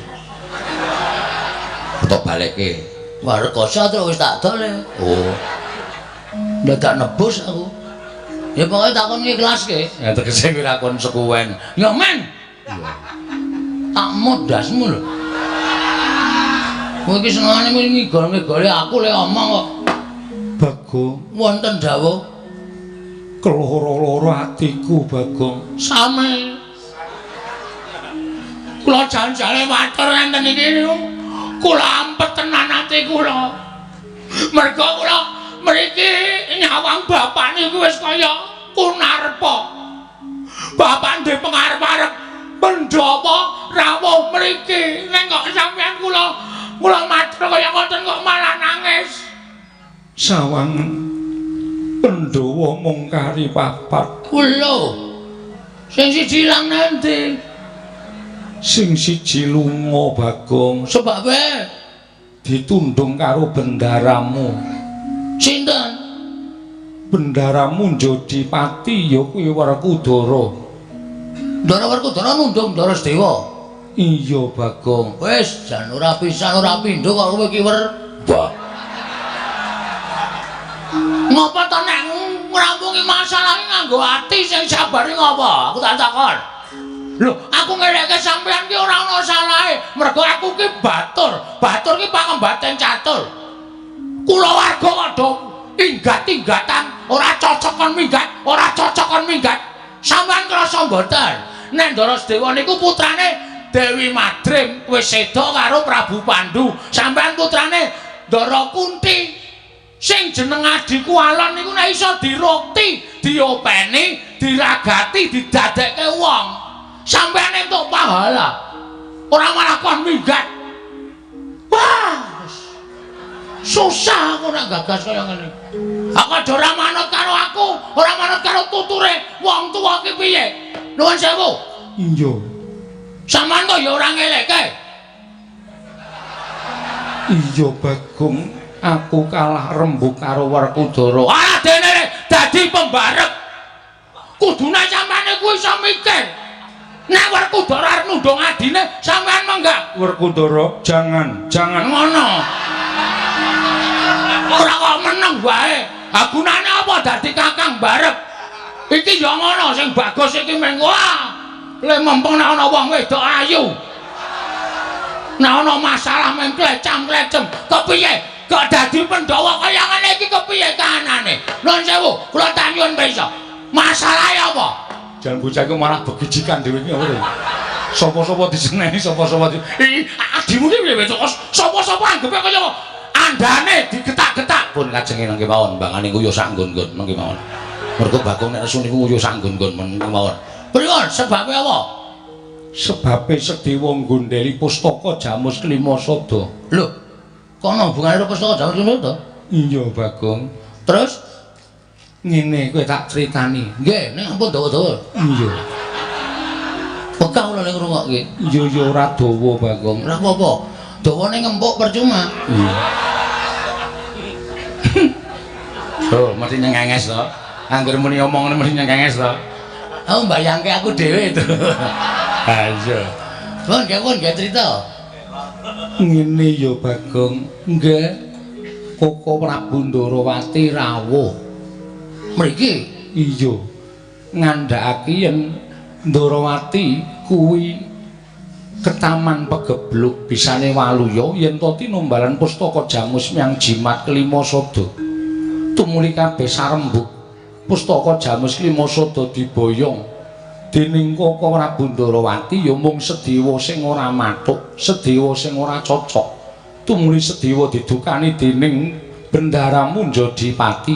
Tok balekke. Wah, rekoso terus wis tak dol. Oh. Dadak nebus aku. Ya pokoke takon ngiklaske. Ya tegese kowe ora konsekuen. Ya men. Tak modasmu lho. Kowe iki senengane ngigol-ngigoli aku le omong kok. Bagong, wonten dawuh keloro-loro atiku, Bagong. Sami. Kula jan-jane matur ngenten iki kula ampet tenan ati kula. Mergo kula mriki nyawang bapak niku wis kaya kunarpa. Bapak ndek pengarep-arep Pandhawa rawuh mriki. Ning kok sampeyan kula matur kaya ngoten kok malah nangis. Sawang Pandhawa mung kari papat. Lho. Sing siji ilang nanti? Sing siji lunga, Bagong. Sebabe ditundung karo bendaramu. Sinten? Bendaramu njodi pati ya kuwi Werkudara. Ndara Werkudara nundung Ndara Sedewa. Iya, Bagong. Wis jan ora pisan ora pindho kok kowe iki wer. Wah. Ngopo to nek ngrampungi masalah iki nganggo ati sing sabar iki ngopo? Aku tak takon. Lho, aku ngeleke sampeyan ki ora ana salahe. Mergo aku ki batur. Batur ki pangembaten catur. Kulawarga kok do inggat-inggatan, ora cocok kon minggat, ora cocok kon minggat. Sampeyan krasa mboten? Nek Ndara Sedewa niku putrane Dewi Madrim wis seda karo Prabu Pandu. Sampeyan putrane Ndara Kunti. Sing jeneng adhiku Alon niku nek iso dirukti, diopeni, diragati, didadekke wong. Sampeyan entuk pahala. Ora malah kon minggat. Wah. Susah aku nek gagas kaya ngene. Aku aja ora manut karo aku, ora manut karo tuture wong tuwa ki piye? Nuwun sewu. Iya. Sampeyan kok ya ora ngelekke. Iya, Bagong, aku kalah rembug karo Werkudara. Ah, dene dadi pembarep. Kudune sampeyan iku iso mikir. Nek Werkudara arep nundung adine, sampeyan menggak. Werkudara, jangan, jangan ngono. Ora kok meneng wae. Ha gunane apa dadi kakang barep? Iki ya ngono sing bagus iki meng wah. Le mempeng nek ana wong wedok ayu. Nek ana masalah meng klecam-klecem, kepiye? Kok dadi Pandhawa kaya ngene iki kepiye kahanane? Nuwun sewu, kula tanyun pirsa. Masalahe apa? Jan bocah iku malah begijikan dhewe iki apa to? Sapa-sapa diseneni, sapa-sapa di... Adimu ki piye kok sapa-sapa anggepe kaya andane digetak-getak. Pun kajenge nang kemawon, mbangane nguyuh sak nggon-nggon nang kemawon. Mergo Bagong nek nesu niku nguyuh sak nggon-nggon men kemawon. Pripun sebabe apa? Sebabe Sedewa nggondheli pustaka Jamus Klima Sada. Lho, kok ana hubungane karo pustaka Jamus Klima Sada? Iya, Bagong. Terus ngene kowe tak critani. Nggih, nek ampun dawa-dawa. Iya. Wegah kula ning ngrungokke. Iya ya ora dawa, Bagong. Ora apa-apa. Dawane ngempuk percuma. Iya. Oh, mesti nyengenges to. Angger muni omongane mesti nyengenges to. Aku mbayangke aku dhewe itu. Ha iya. Pun nggih pun nggih crita. Ngene ya, Bagong. Nggih. Koko Prabu Ndarawati rawuh. Mriki? Iya. Ngandhakake yen Ndarawati kuwi ketaman pegebluk bisane waluya yen to tinumbalan pustaka Jamus miang jimat kelima sada. Tumuli kabeh sarembug pustaka Jamus Klima Sada diboyong dening Koko Prabu Ndarawati ya mung Sedewa sing ora mathuk, Sedewa sing ora cocok. Tumuli Sedewa didukani dening Bendara Munjadipati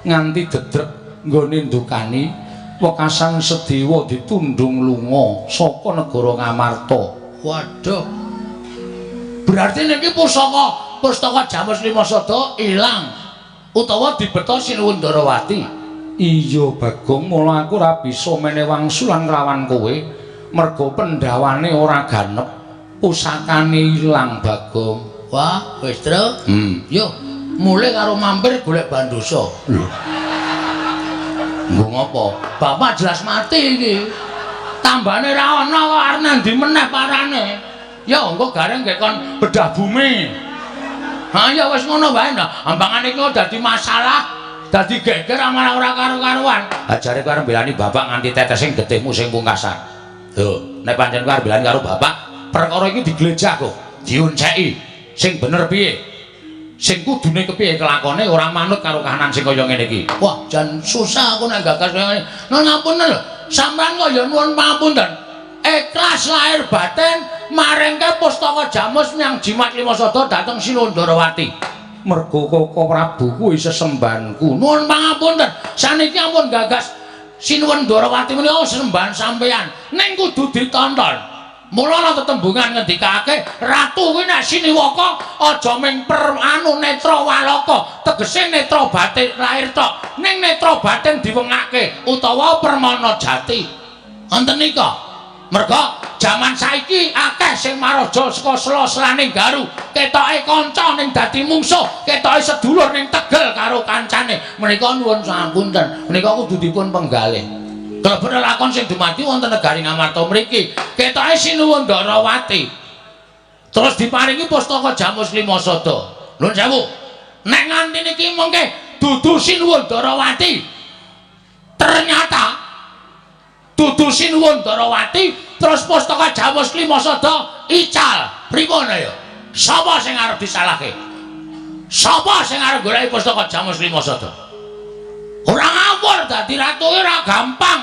nganti dedrek nggone ndukani wekasan Sedewa ditundhung lunga saka negara Ngamarta. Waduh. Berarti niki pusaka Jamus Lima Sada ilang utawa dibeta Sinuwun Ndarawati. Iya Bagong, mula aku ora bisa mene wangsulan rawan kowe merga pendhawane ora ganep, pusakane ilang Bagong. Wah, wis, Tru. Yo, mulih karo mampir golek bandosa. Lho. Nggo ngopo? Bapak jelas mati iki. Tambane ra ana kok arep nandi meneh parane. Ya engko gareng nggih kon bedah bumi. Ha ya wis ngono wae nah. Ambangane iki dadi masalah, dadi geger malah ora karu-karuan. Ha jare kowe arep mbelani bapak nganti tetesing getihmu sing pungkasan. Lho, nek pancen kowe arep mbelani karo bapak, perkara iki diglejah kok, dionceki. Sing bener piye? Sing kudune kepiye kelakone ora manut karo kahanan sing kaya ngene iki. Wah, jan susah aku nek gagas kaya ngene. Nuwun ngapunten lho. Sampeyan kok ya nuwun pangapunten. Ikhlas lahir batin maringke pustaka Jamus menyang Jimat Lima Sada dhateng Sinuwun Ndarawati. Merga Koko Prabu kuwi sesembahanku. Nuwun pangapunten. Saniki ampun gagas Sinuwun Ndarawati menika sesembahan sampeyan. Ning kudu ditonton. Mula ana tetembungan ngendikake ratu kuwi nek siniwaka aja ming per anu netra walaka, tegese netra batin lahir tok, ning netra batin diwengake utawa permana jati. Wonten nika. Merga jaman saiki akeh sing maraja saka sela-selaning garu, ketoke kanca ning dadi mungsuh, ketoke sedulur ning tegel karo kancane. Menika nuwun sapunten, menika kudu dipun penggalih. Klebet lakon sing dumadi wonten negari Ngamarta mriki, ketoke Sinuwun Ndarawati. Terus diparingi pustaka Jamus Lima Sada. Nuwun sewu. Nek nganti niki mengke dudu Sinuwun Ndarawati. Ternyata dudu Sinuwun Ndarawati terus pustaka Jamus Lima Sada ical. Pripun ya? Sapa sing arep disalahke? Sapa sing arep goleki pustaka Jamus Lima Sada? Ora ngawur dadi ratu ora gampang.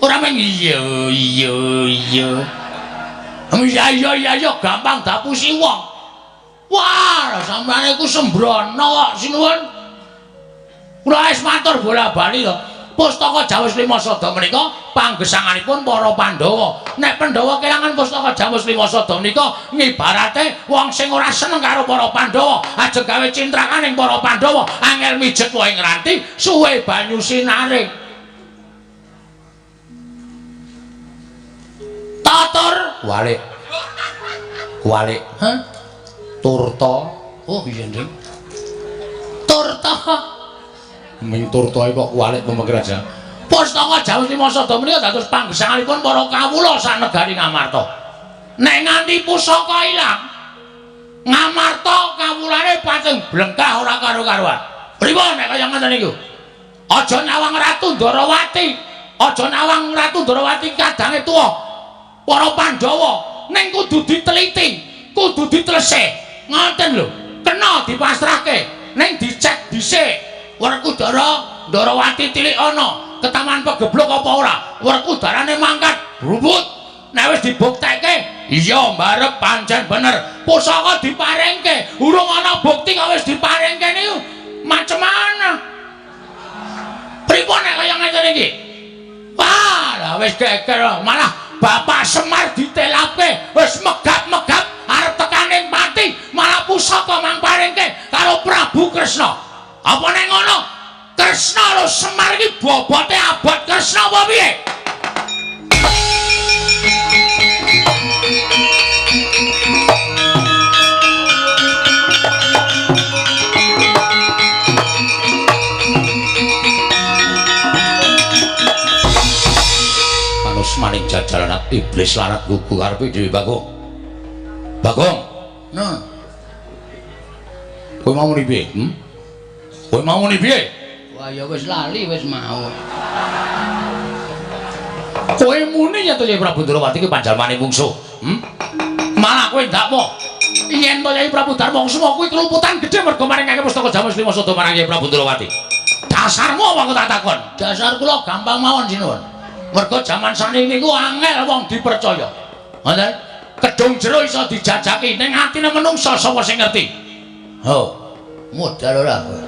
Ora mung iya iya iya. Iya iya iya iya gampang dapusi wong. Wah, sampeyan iku sembrono kok sinuwun. Kula wis matur bola-bali to. Pustaka Jamus Lima Sada menika panggesanganipun para Pandhawa. Nek Pandhawa kelangan pustaka Jamus Lima Sada menika ngibarate wong sing ora seneng karo para Pandhawa, ajeng gawe cintrakan ing para Pandhawa, angel mijet wae ngranti, suwe banyu sinaring. Tatur walik. Walik. Hah? Turta. Oh iya, Nding. Turta. Ming turtae kok kualik pemikir aja. Pustaka Jamus Lima Sada menika dados panggesanganipun para kawula sak negari Ngamarta. Nek nganti pusaka ilang, Ngamarta kawulane pating blengkah ora karo-karuan. Pripun nek kaya ngoten niku? Aja nyawang Ratu Ndarawati, aja nyawang Ratu Ndarawati kadange tuwa para Pandhawa, ning kudu diteliti, kudu ditelesih. Ngoten lho. Kena dipasrahke, ning dicek dhisik. Werkudara Ndarawati tilik ana ketaman pegeblok apa ora? Werkudarane mangkat brubut. Nek wis dibuktekke, iya mbarep pancen bener. Pusaka diparingke, urung ana bukti kok wis diparingke niku macem mana? Pripun nek kaya ngene iki? Wah, lah wis geger malah Bapak Semar ditelapke, wis megap-megap arep tekaning pati, malah pusaka mang paringke karo Prabu Kresna. Apa nek ngono? Kresna lho Semar iki bobote abot Kresna apa piye? Manus maning jajaran iblis larat gugu karepe dhewe Bagong. Bagong. Nah. Kowe mau muni piye? Kowe mau muni piye? Wah ya wis lali wis mau. Kowe muni ya to Kyai Prabu Ndrawati ki panjalmane mungsuh. Malah kowe ndakmu. Yen to Kyai Prabu Darmawangsa kuwi keluputan gedhe mergo maringake pustaka Jamus Lima Sada marang Kyai Prabu Ndrawati. Dasarmu apa aku tak takon? Dasar kula gampang mawon sinuwun. Mergo jaman saniki niku angel wong dipercaya. Ngoten? Kedhok Gedung jero iso dijajaki, ning atine menungsa sapa sing ngerti? Ho, modal ora kowe.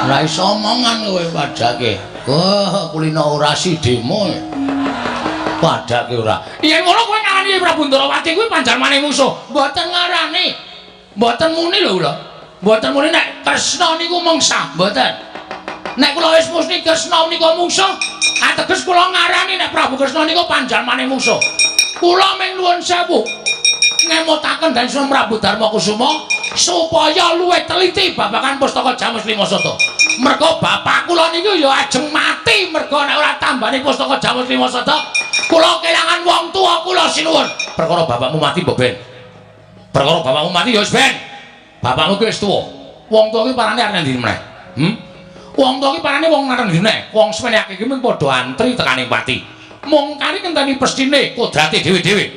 Ora iso omongan kowe padake. Wah, kulino orasi demo. Padake ora. Yen ngono kowe ngarani Prabu Ndrawati kuwi panjalmane musuh. Mboten ngarani. Mboten muni lho kula. Mboten muni nek Kresna niku mungsa, mboten. Nek kula wis muni Kresna menika mungsuh, ateges kula ngarani nek Prabu Kresna niku panjalmane musuh. Kula ming nuwun sewu ngemutaken dening Sunan Prabu Darma Kusuma supaya luwih teliti babagan pustaka Jamus Lima Sata. Merga bapak kula niku ya ajeng mati merga nek ora tambani pustaka Jamus Lima Sata, kula kelangan wong tuwa kula sinuwun. Perkara bapakmu mati mbok ben. Perkara bapakmu mati ya wis ben. Bapakmu ki wis tuwa. Wong tuwa ki parane arep ndi meneh? Wong tuwa ki parane wong arep ndi meneh? Wong semene akeh ki mung padha antri tekaning pati. Mung kari ngenteni pestine kodrate dhewe-dhewe.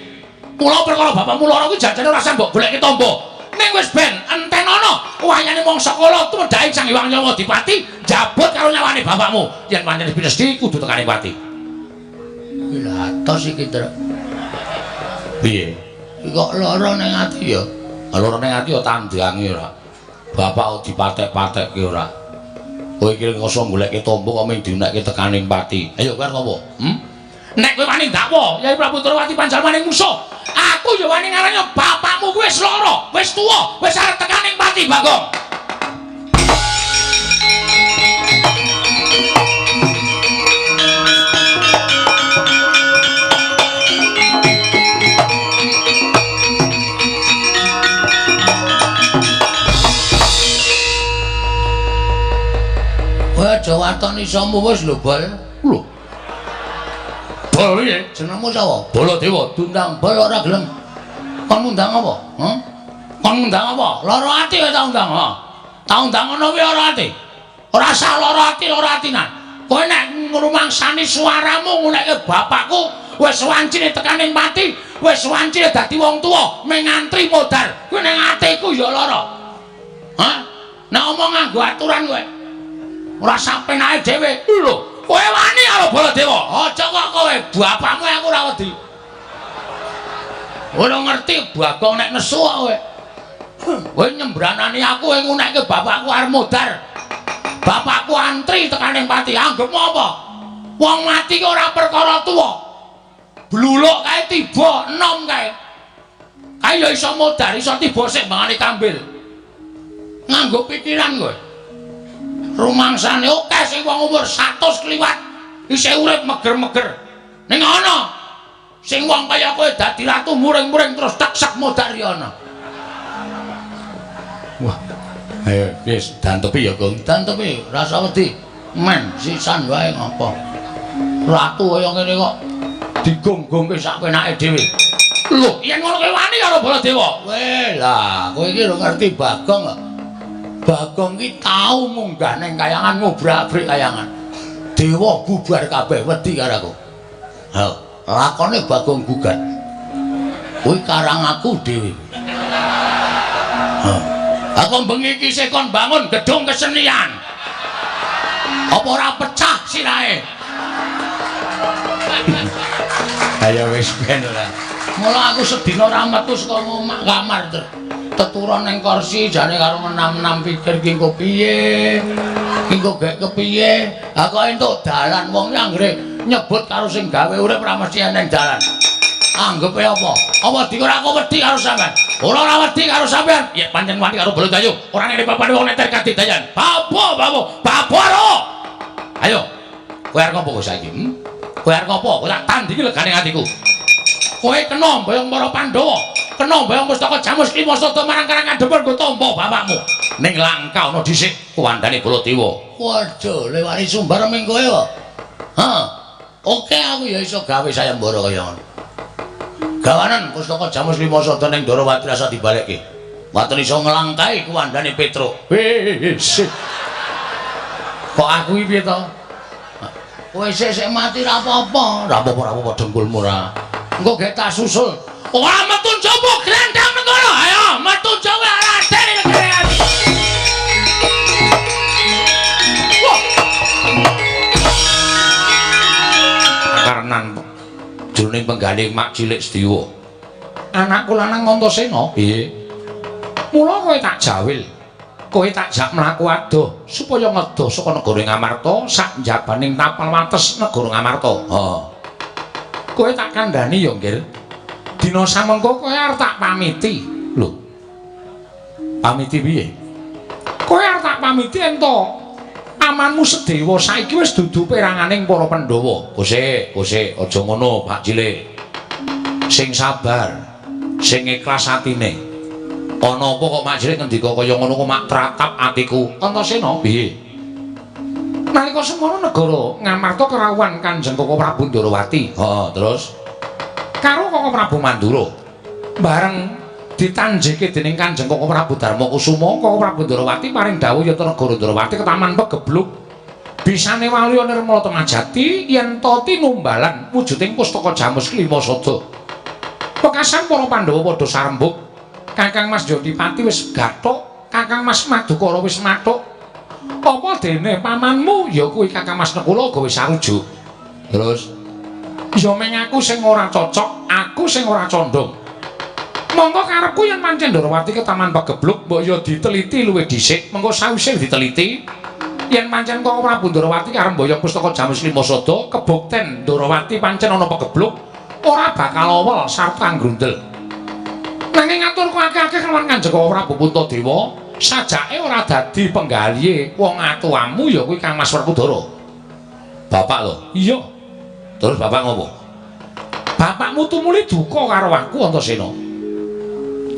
Mula perkara bapakmu lara kuwi jajane ora usah mbok goleki tamba. Ning wis ben entenono wayane mangsa kala tumedhake Sang Hyang Nyawa Dipati njabut karo nyawane bapakmu. Yen pancen pinesti kudu tekane pati. Lha atos iki, Tru. Piye? Kok lara ning ati ya? Lara ning ati ya tandange ora. Bapak dipatek-patekke ora. Kowe iki ngoso goleki tamba kok mung diunekke tekaning pati. Ayo kowe arep apa? Nek kowe wani ndakwa Yai Prabu Ndrawati panjalmane musuh, aku ya wani ngarani bapakmu kuwi wis lara, wis tuwa, wis arep tekaning pati, Bagong. Kowe aja waton isomu wis lho, Bol. Lho. Bol piye? Jenengmu sapa? Baladewa. Diundang Bol ora gelem. Kon ngundang apa? Hah? Kon ngundang apa? Lara ati kowe tak undang, ha. Tak undang ngono kuwi lara ati. Ora usah lara ati, lara atinan. Kowe nek ngrumangsani suaramu ngunekke bapakku wis wancine tekaning pati, wis wancine dadi wong tuwa, mung ngantri modar. Kuwi ning atiku ya lara. Hah? Nek omong nganggo aturan kowe. Ora sapenake dhewe. Lho. Kowe wani karo Baladewa? Aja kok kowe, bapakmu aku ora wedi. Ora ngerti Bagong nek nesu kok kowe. Kowe nyembranani aku kowe ngunekke bapakku arep modar. Bapakku antri tekaning pati. Anggepmu apa? Wong mati ki ora perkara tuwa. Bluluk kae tiba enom kae. Kae ya iso modar, iso tiba sik mbangane kambil. Nganggo pikiran kowe. Rumangsane akeh sing wong umur 100 kliwat isih urip meger-meger. Ning ana sing wong kaya kowe dadi ratu muring-muring terus teksak modar ya ana. Wah. Ayo wis dantepi ya, Gong. Dantepi, rasa wedi. Men sisan wae ngopo. Ratu kaya ngene kok digonggongke sak penake dhewe. Lho, yen ngono kowe wani karo Baladewa. Weh, lah kowe iki lho ngerti Bagong kok. Bagong ki tau munggah ning kayangan ngobrak-abrik kayangan. Dewa bubar kabeh wedi karo aku. Ha, lakone Bagong gugat. Kuwi karang aku dhewe. Ha. Aku bengi iki isih kon bangun gedung kesenian. Apa ora pecah sirahe? Ayo wis ben ora. Mula aku sedina ora metu saka omah kamar ter. Teturon ning kursi jane karo enam-enam pikir ki engko piye. Ki engko gek kepiye. Ha kok entuk dalan wong anggere nyebut karo sing gawe urip ora mesti eneng dalan. Anggepe apa? Apa dikira aku wedi karo sampean? Ora ora wedi karo sampean. Ya pancen wani karo Baladewa. Ora ngene papane wong neter kadidayan. Babo, babo, babo ro. Ayo. Kowe arep ngopo saiki? Kowe arep ngopo? Kowe tak tandingi legane atiku. Kowe kena mboyong para Pandhawa, kena mboyong pustaka Jamus Lima Sada marang Karang Kadempel nggo tampa bapakmu. Ning langka ana dhisik kuwandane Baladewa. Waduh, lewari sumbar ming kowe kok. Ha. Oke aku ya iso gawe sayembara kaya ngono. Gawanan pustaka Jamus Lima Sada ning Ndorowati rasa dibalekke. Waton iso nglangkai kuwandane Petruk. Wis. Kok aku iki piye to? Kowe sik mati ra apa-apa, ra apa-apa ra apa-apa dengkulmu ra. Engko gek tak susul. Ora metu njaba grandang nang kono. Ayo metu njaba Raden negeri. Wah. Karnan jroning penggaling mak cilik Sediwa. Anakku lanang Antasena. Piye? Mula kowe tak jawil. Kowe tak jak mlaku adoh supaya ngedoh saka negara Ngamarta sak njabaning tapal wates negara Ngamarta. Heeh. Kowe tak kandhani ya, Nggir. Dina samengko kowe arep tak pamiti. Lho. Pamiti piye? Kowe arep tak pamiti ento pamanmu Sedewa saiki wis dudu peranganing para Pandhawa. Kosek, kosek, aja ngono, Pak Cilik. Sing sabar, sing ikhlas atine. Ana apa kok Mak Cilik ngendika kaya ngono kok mak tratap atiku. Antasena, piye? Nalika semono negara Ngamarta kerawuhan Kanjeng Koko Prabu Ndorowati. Heeh, terus karo Koko Prabu Mandura. Bareng ditanjeke dening Kanjeng Koko Prabu Darma Kusuma, Koko Prabu Ndorowati paring dawuh yen negara Ndorowati ketaman pegebluk. Bisane waluya nirmala temajati yen to tinumbalan wujuding pustaka Jamus Klima Sada. Pekasan para Pandhawa padha sarembug. Kakang Mas Jodipati wis gathuk, Kakang Mas Madukara wis mathuk. Apa dene pamanmu ya kuwi Kakang Mas Nekula uga wis sarujuk. Terus ya meng aku sing ora cocok, aku sing ora condong. Monggo karepku yen pancen Ndorowati ke Taman Pagebluk mbok ya diteliti luwih dhisik, mengko sawise diteliti yen pancen Koko Prabu Ndorowati arep mboyong pustaka Jamus Lima Sada, kebukten Ndorowati pancen ana pagebluk ora bakal awel sarta nggrundel. Nanging aturku akeh-akeh kelawan Kanjeng Koko Prabu Puntadewa, sajake ora dadi penggalihe wong atuamu ya kuwi Kang Mas Werkudara. Bapak lho? Iya. Terus bapak ngopo? Bapakmu tumuli duka karo aku Antasena.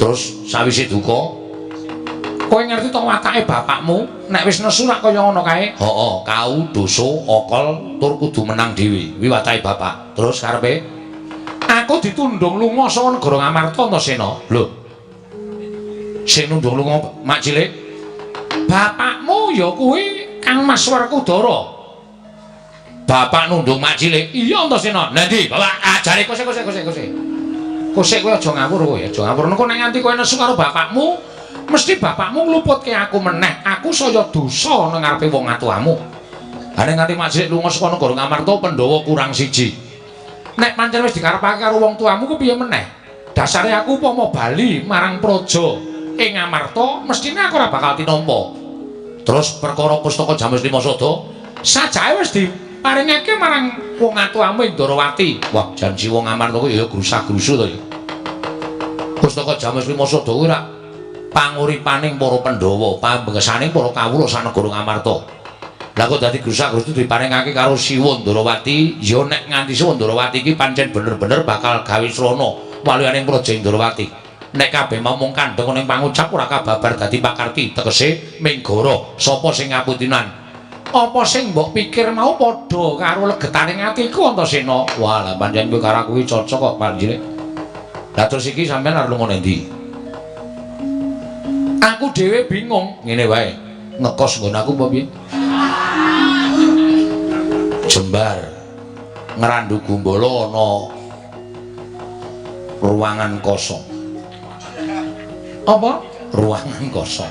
Terus sawise duka, kowe ngerti to watake bapakmu nek wis nesu rak kaya ngono kae? Heeh, kau dosa okol tur kudu menang dhewe. Kuwi watake bapak. Terus karepe? Aku ditundung lunga saka negara Ngamarta Antasena. Lho. Sing nundung lunga Mak Cilik? Bapakmu ya kuwi Kang Mas Werkudara. Bapak nundung Mak Cilik? Iya Antasena. Lah ndi? Bapak ajare kosek kosek kosek kosek. Kosek kowe aja ngawur kowe, aja ngawur. Engko nek nganti kowe nesu karo bapakmu, mesti bapakmu ngluputke aku meneh. Aku saya dosa nang ngarepe wong atuamu. Ha nek nganti Mak Cilik lunga saka negara Ngamarta, Pandhawa kurang siji. Nek pancen wis dikarepake karo wong tuamu ku piye meneh? Dasare aku upama bali marang praja ing Ngamarta, mestine aku ora bakal tinampa. Terus perkara pustaka Jamus Lima Sada sajake wis diparingake marang wong atuamu ing Ndorowati. Wah, janji wong Ngamarta kuwi ya grusah-grusu to ya. Pustaka Jamus Lima Sada kuwi rak panguripaning para Pandhawa, pambengesaning para kawula sanegara Ngamarta. Lah kok dadi grusah-grusu diparingake karo Siwa Ndorowati, ya nek nganti Siwa Ndorowati iki pancen bener-bener bakal gawe srana waluyaning praja Ndorowati. Nek kabeh momong kandheng ning pangucap ora kababar dadi pakarti, tegese minggara sapa sing ngaputinan. Apa sing mbok pikir mau padha karo legetaning atiku Antasena? Wah, lah pancen kowe karo aku iki cocok kok, Pak Cilik. Lah terus iki sampean arep lunga nendi? Aku dhewe bingung. Ngene wae, ngekos nggon aku apa piye? Jembar Ngrandu Gumbala ana ruangan kosong. Apa? Ruangan kosong.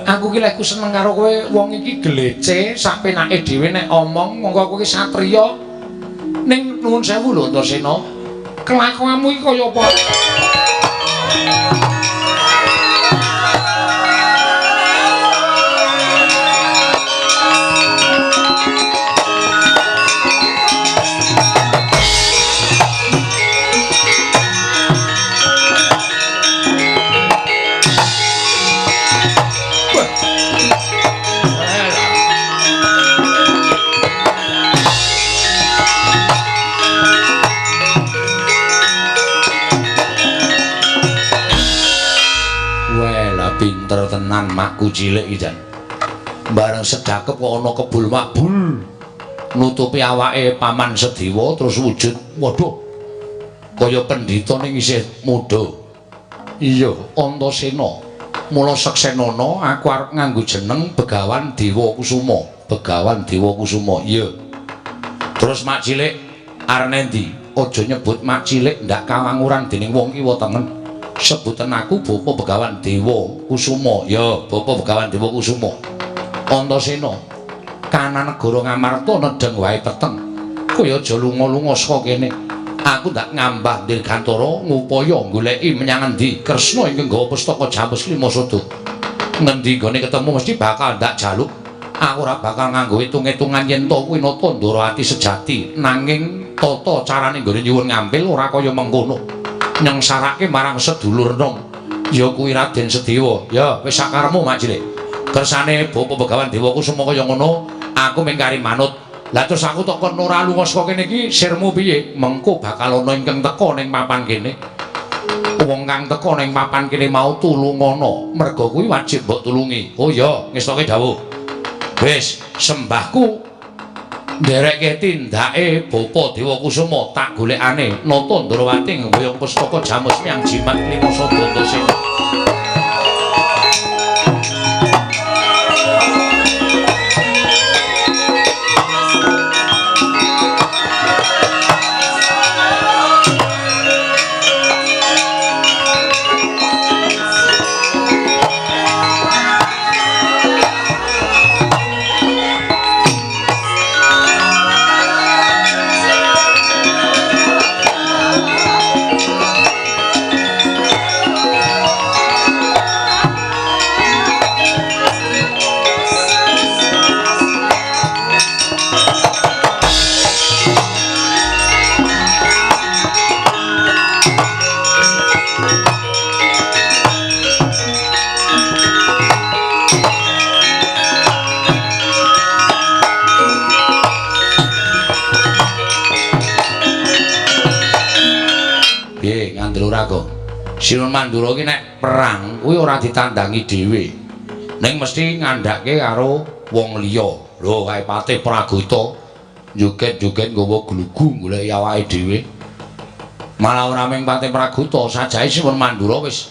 Aku ki lek seneng karo kowe, wong iki glece sak penake dhewe nek omong, monggo aku ki satriya. Ning nuwun sewu lho Antasena. Kelakuanmu iki kaya apa? Pinter tenan makku cilik iki jan. Bareng sedakep kok ana kebul makbul nutupi awake paman Sedewa terus wujud. Waduh. Kaya pendhita ning isih muda. Iya, Antasena. Mula seksenana aku arep nganggo jeneng Begawan Dewa Kusuma. Begawan Dewa Kusuma. Iya. Terus mak cilik arep nendi? Aja nyebut mak cilik ndak kawanguran dening wong kiwa tengen. Sebutan aku Bapak Begawan Dewa Kusuma. Ya, Bapak Begawan Dewa Kusuma. Antasena, kanan negara Ngamarta nedheng wae peteng. Kowe aja lunga-lunga saka kene. Aku ndak ngambah dirgantara ngupaya goleki menyang endi Kresna ingkang nggawa pustaka Jamus Lima Sada. Ngendi nggone ketemu mesti bakal ndak jaluk. Aku ora bakal nganggo hitung-hitungan yen to kuwi nata Ndorowati sejati, nanging tata carane nggone nyuwun ngampil ora kaya mengkono. Nyengsarake marang sedulur nom. Ya kuwi Raden Sedewa. Ya wis sakaremu Mak Cilik. Kersane Bapak Begawan Dewa Kusuma kaya ngono, aku mung kari manut. Lah terus aku tok kon ora lunga saka kene iki sirmu piye? Mengko bakal ana ingkang teka ning papan kene. Wong kang teka ning papan kene mau tulungana, merga kuwi wajib mbok tulungi. Oh iya, ngestoke dawuh. Wis, sembahku nderekke tindake Bapa Dewa Kusuma tak golekane nata Ndorowati ngboyong pustaka Jamus Miang Jimat Lima Sada Antasena. Sinuwun Mandura iki nek perang kuwi ora ditandangi dhewe. Ning mesti ngandhake karo wong liya. Lho kae Patih Pragota joget-joget nggawa glugu goleki awake dhewe. Malah ora mung Patih Pragota, sajae Sinuwun Mandura wis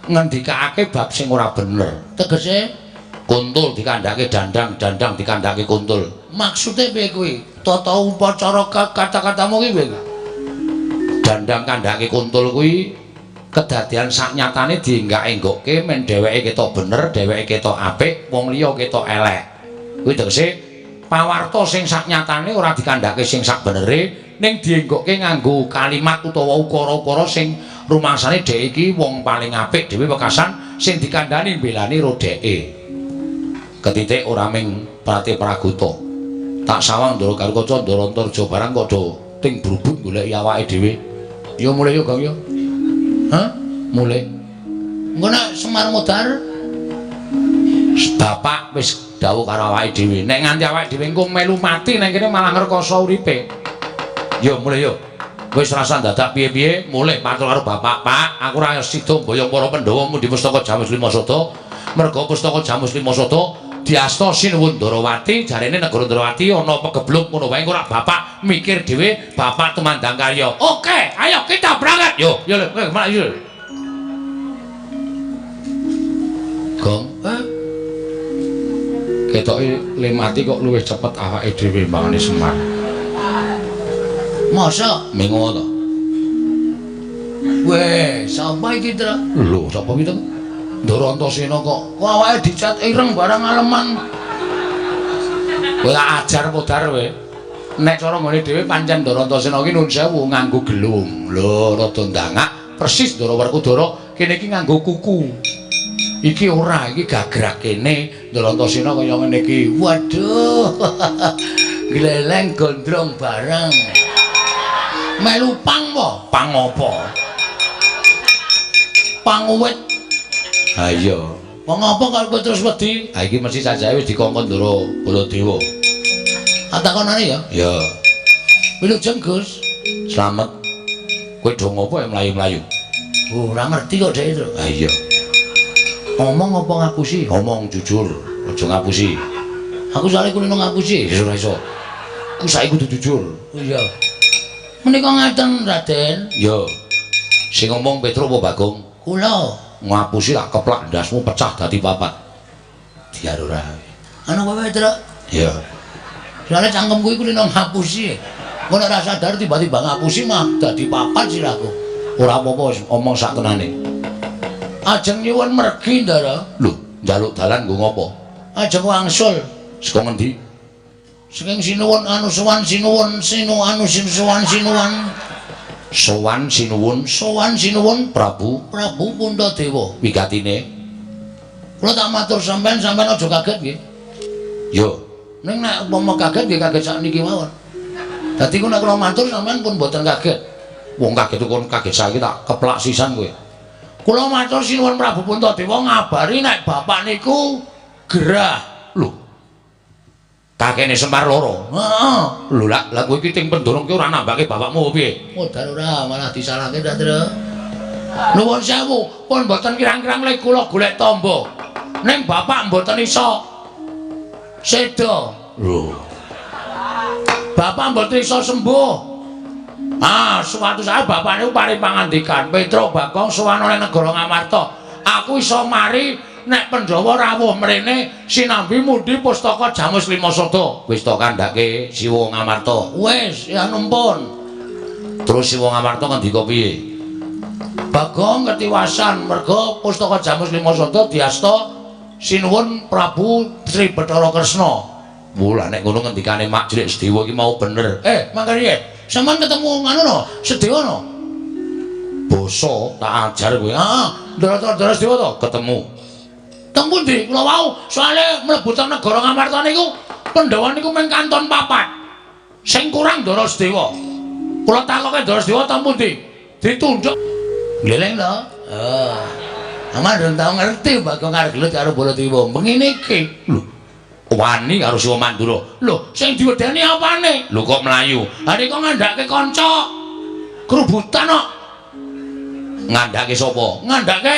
ngendikake bab sing ora bener. Tegese kuntul dikandhake dandang, dandang dikandhake kuntul. Maksude piye kuwi? Tata upacara kata-katamu ki piye? Dandang kandhake kuntul kuwi kedadian saknyatane dienggak-enggokke men dheweke ketok bener, dheweke ketok apik, wong liya ketok elek. Kuwi tegese pawarta sing saknyatane ora dikandhake sing sakbenere, ning dienggokke nganggo kalimat utawa ukara-ukara sing rumangsane dhek iki wong paling apik dhewe wekasan sing dikandhani mbelani ro dheke. Ketitik ora ming Patih Pragota. Tak sawang Ndara Garukaca Ndara Antarja barang kok do ting brubut goleki awake dhewe. Ya mulih yo Gong yo. Hah? Mulih. Engko nek Semar modar bapak wis dawuh karo awake dhewe. Nek nganti awake dhewe engko melu mati nang kene malah ngrekoso uripe. Yo mulih yo. Wis rasa dadak piye-piye, mulih matur karo bapak, "Pak, aku ora sida mboyong para Pandhawa mundhi pustaka Jamus Lima Sada. Merga pustaka Jamus Lima Sada diasta Sinuwun Ndorowati, jarene negara Ndorowati ana pegebluk ngono wae engko ora bapak mikir dhewe, bapak tumandang karya." Oke, ayo kita berangkat. Yo, yo lho, kowe yo. Gong, ketoke le mati kok luwih cepet awake dhewe mbangane Semar. Masa mengo to? Weh, sapa iki, Tru? Lho, sapa iki to? Ndara Antasena kok awake dicat ireng barang aleman. Kowe tak ajar modar kowe. Nek cara nggone dhewe pancen Ndara Antasena iki nun sewu nganggo gelung. Lho, rada ndangak persis Ndara Werkudara kene iki nganggo kuku. Iki ora, iki gagrak kene Ndara Antasena kaya ngene iki. Waduh. Gleleng gondrong bareng. Melu pang po? Pang apa? Pang uwit. Ha iya. Wong apa kok kowe terus wedi? Ha iki mesti sajae wis dikongkon Ndara Baladewa. Tak takonane ya? Ya. Wilujeng Gus. Slamet. Kowe do ngopo ya mlayu-mlayu? Oh, ora ngerti kok dhek, Tru. Ha iya. Ngomong apa ngapusi? Ngomong jujur, aja ngapusi. Aku soalé kulino ngapusi. Ya ora iso. Ku saiki kudu jujur. Oh iya. Menika ngaten, Raden. Ya. Sing ngomong Petruk apa Bagong? Kula. Ngapusi tak keplak ndasmu pecah dadi papat. Diar ora. Ana kowe, Truk? Ya. Soale cangkemku iku kulino ngapusi. Engko nek ora sadar tiba-tiba ngapusi mah dadi papat sirahku. Ora apa-apa wis omong sak tenane. Ajeng nyuwun mergi, Ndara. Lho, njaluk dalan nggo ngopo? Ajeng wangsul. Saka ngendi? Saking sinuwun anusuwan sinuwun sinu anu sinuwan sinuwan. Sowan sinuwun, sowan sinuwun Prabu, Prabu Puntadewa. Wigatine. Kula tak matur sampean, sampean aja kaget nggih. Yo, ning nek umpama kaget nggih kaget sakniki mawon. Dadi ku nek kula matur sampean pun mboten kaget. Wong kaget kon kaget saiki tak keplak sisan kowe. Kula matur sinuwun Prabu Puntadewa ngabari nek bapak niku gerah. Lho. Kakene Semar loro. Heeh. Lho lak lah kowe iki ting pendorong ki ora nambake bapakmu piye? Modar ora, malah disalahke ta, Tru. Nuwun sewu, pun mboten kirang-kirang lek kula golek tamba. Ning bapak mboten iso seda. Lho. Bapak mboten iso sembuh. Ah, suatu saat bapak niku paring pangandikan, Petruk Bagong sowan ning negara Ngamarta. Aku iso mari nek Pandhawa rawuh mrene sinambi mundi pustaka Jamus Lima Sada. Wis to kandhake Siwa Ngamarta. Wis, ya numpun. Terus Siwa Ngamarta ngendika piye? Bagong ketiwasan merga pustaka Jamus Lima Sada diasta sinuwun Prabu Sri Bathara Kresna. Wah, nek ngono ngendikane Mak Jlik Sedewa iki mau bener. Mangkane piye? Sampeyan ketemu ngono no, Sedewa no. Basa tak ajar kowe. Heeh, Ndara-ndara Sedewa to ketemu. Teng pundi? Kula wau soalé mlebu teng negara Ngamarta niku Pandhawa niku mung kanton papat. Sing kurang Ndara Sedewa. Kula takoke Ndara Sedewa teng pundi? Ditunjuk. Gleleng to? Oh. Aman durung tau ngerti Bagong arep gelut karo Baladewa. Mengene iki. Lho. Wani karo Siwa Mandura. Lho, sing diwedeni apane? Lho kok mlayu? Ha nek kok ngandhake kanca krubutan kok. Ngandhake sapa? Ngandhake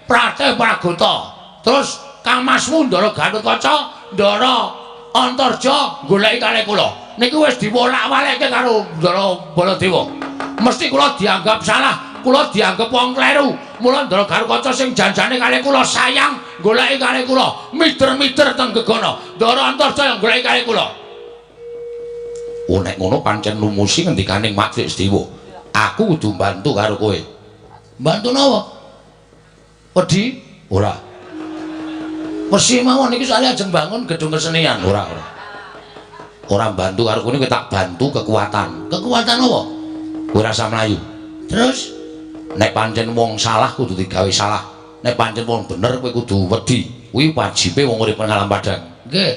Pratih Pragota. Terus Kang Masmu Ndara Gatotkaca, Ndara Antarja goleki kalih kula. Niku wis diwolak-walekke karo Ndara Baladewa. Mesti kula dianggap salah, kula dianggap wong kleru. Mula Ndara Gatotkaca sing janjane kalih kula sayang goleki kalih kula, mider-mider teng gegana. Ndara Antarja yang goleki kalih kula. Oh nek ngono pancen lumusi ngendikane Mak Trik Sedewa. Aku kudu bantu karo kowe. Bantu napa? Wedi? Ora. Persi mawon iki soalnya ajeng bangun gedung kesenian. Ora, ora. Ora bantu karo kowe tak bantu kekuatan. Kekuatan apa? Kowe rasa mlayu. Terus nek pancen wong salah kudu digawe salah. Nek pancen wong bener kowe kudu wedi. Kuwi wajibe wong urip nang alam padang. Nggih.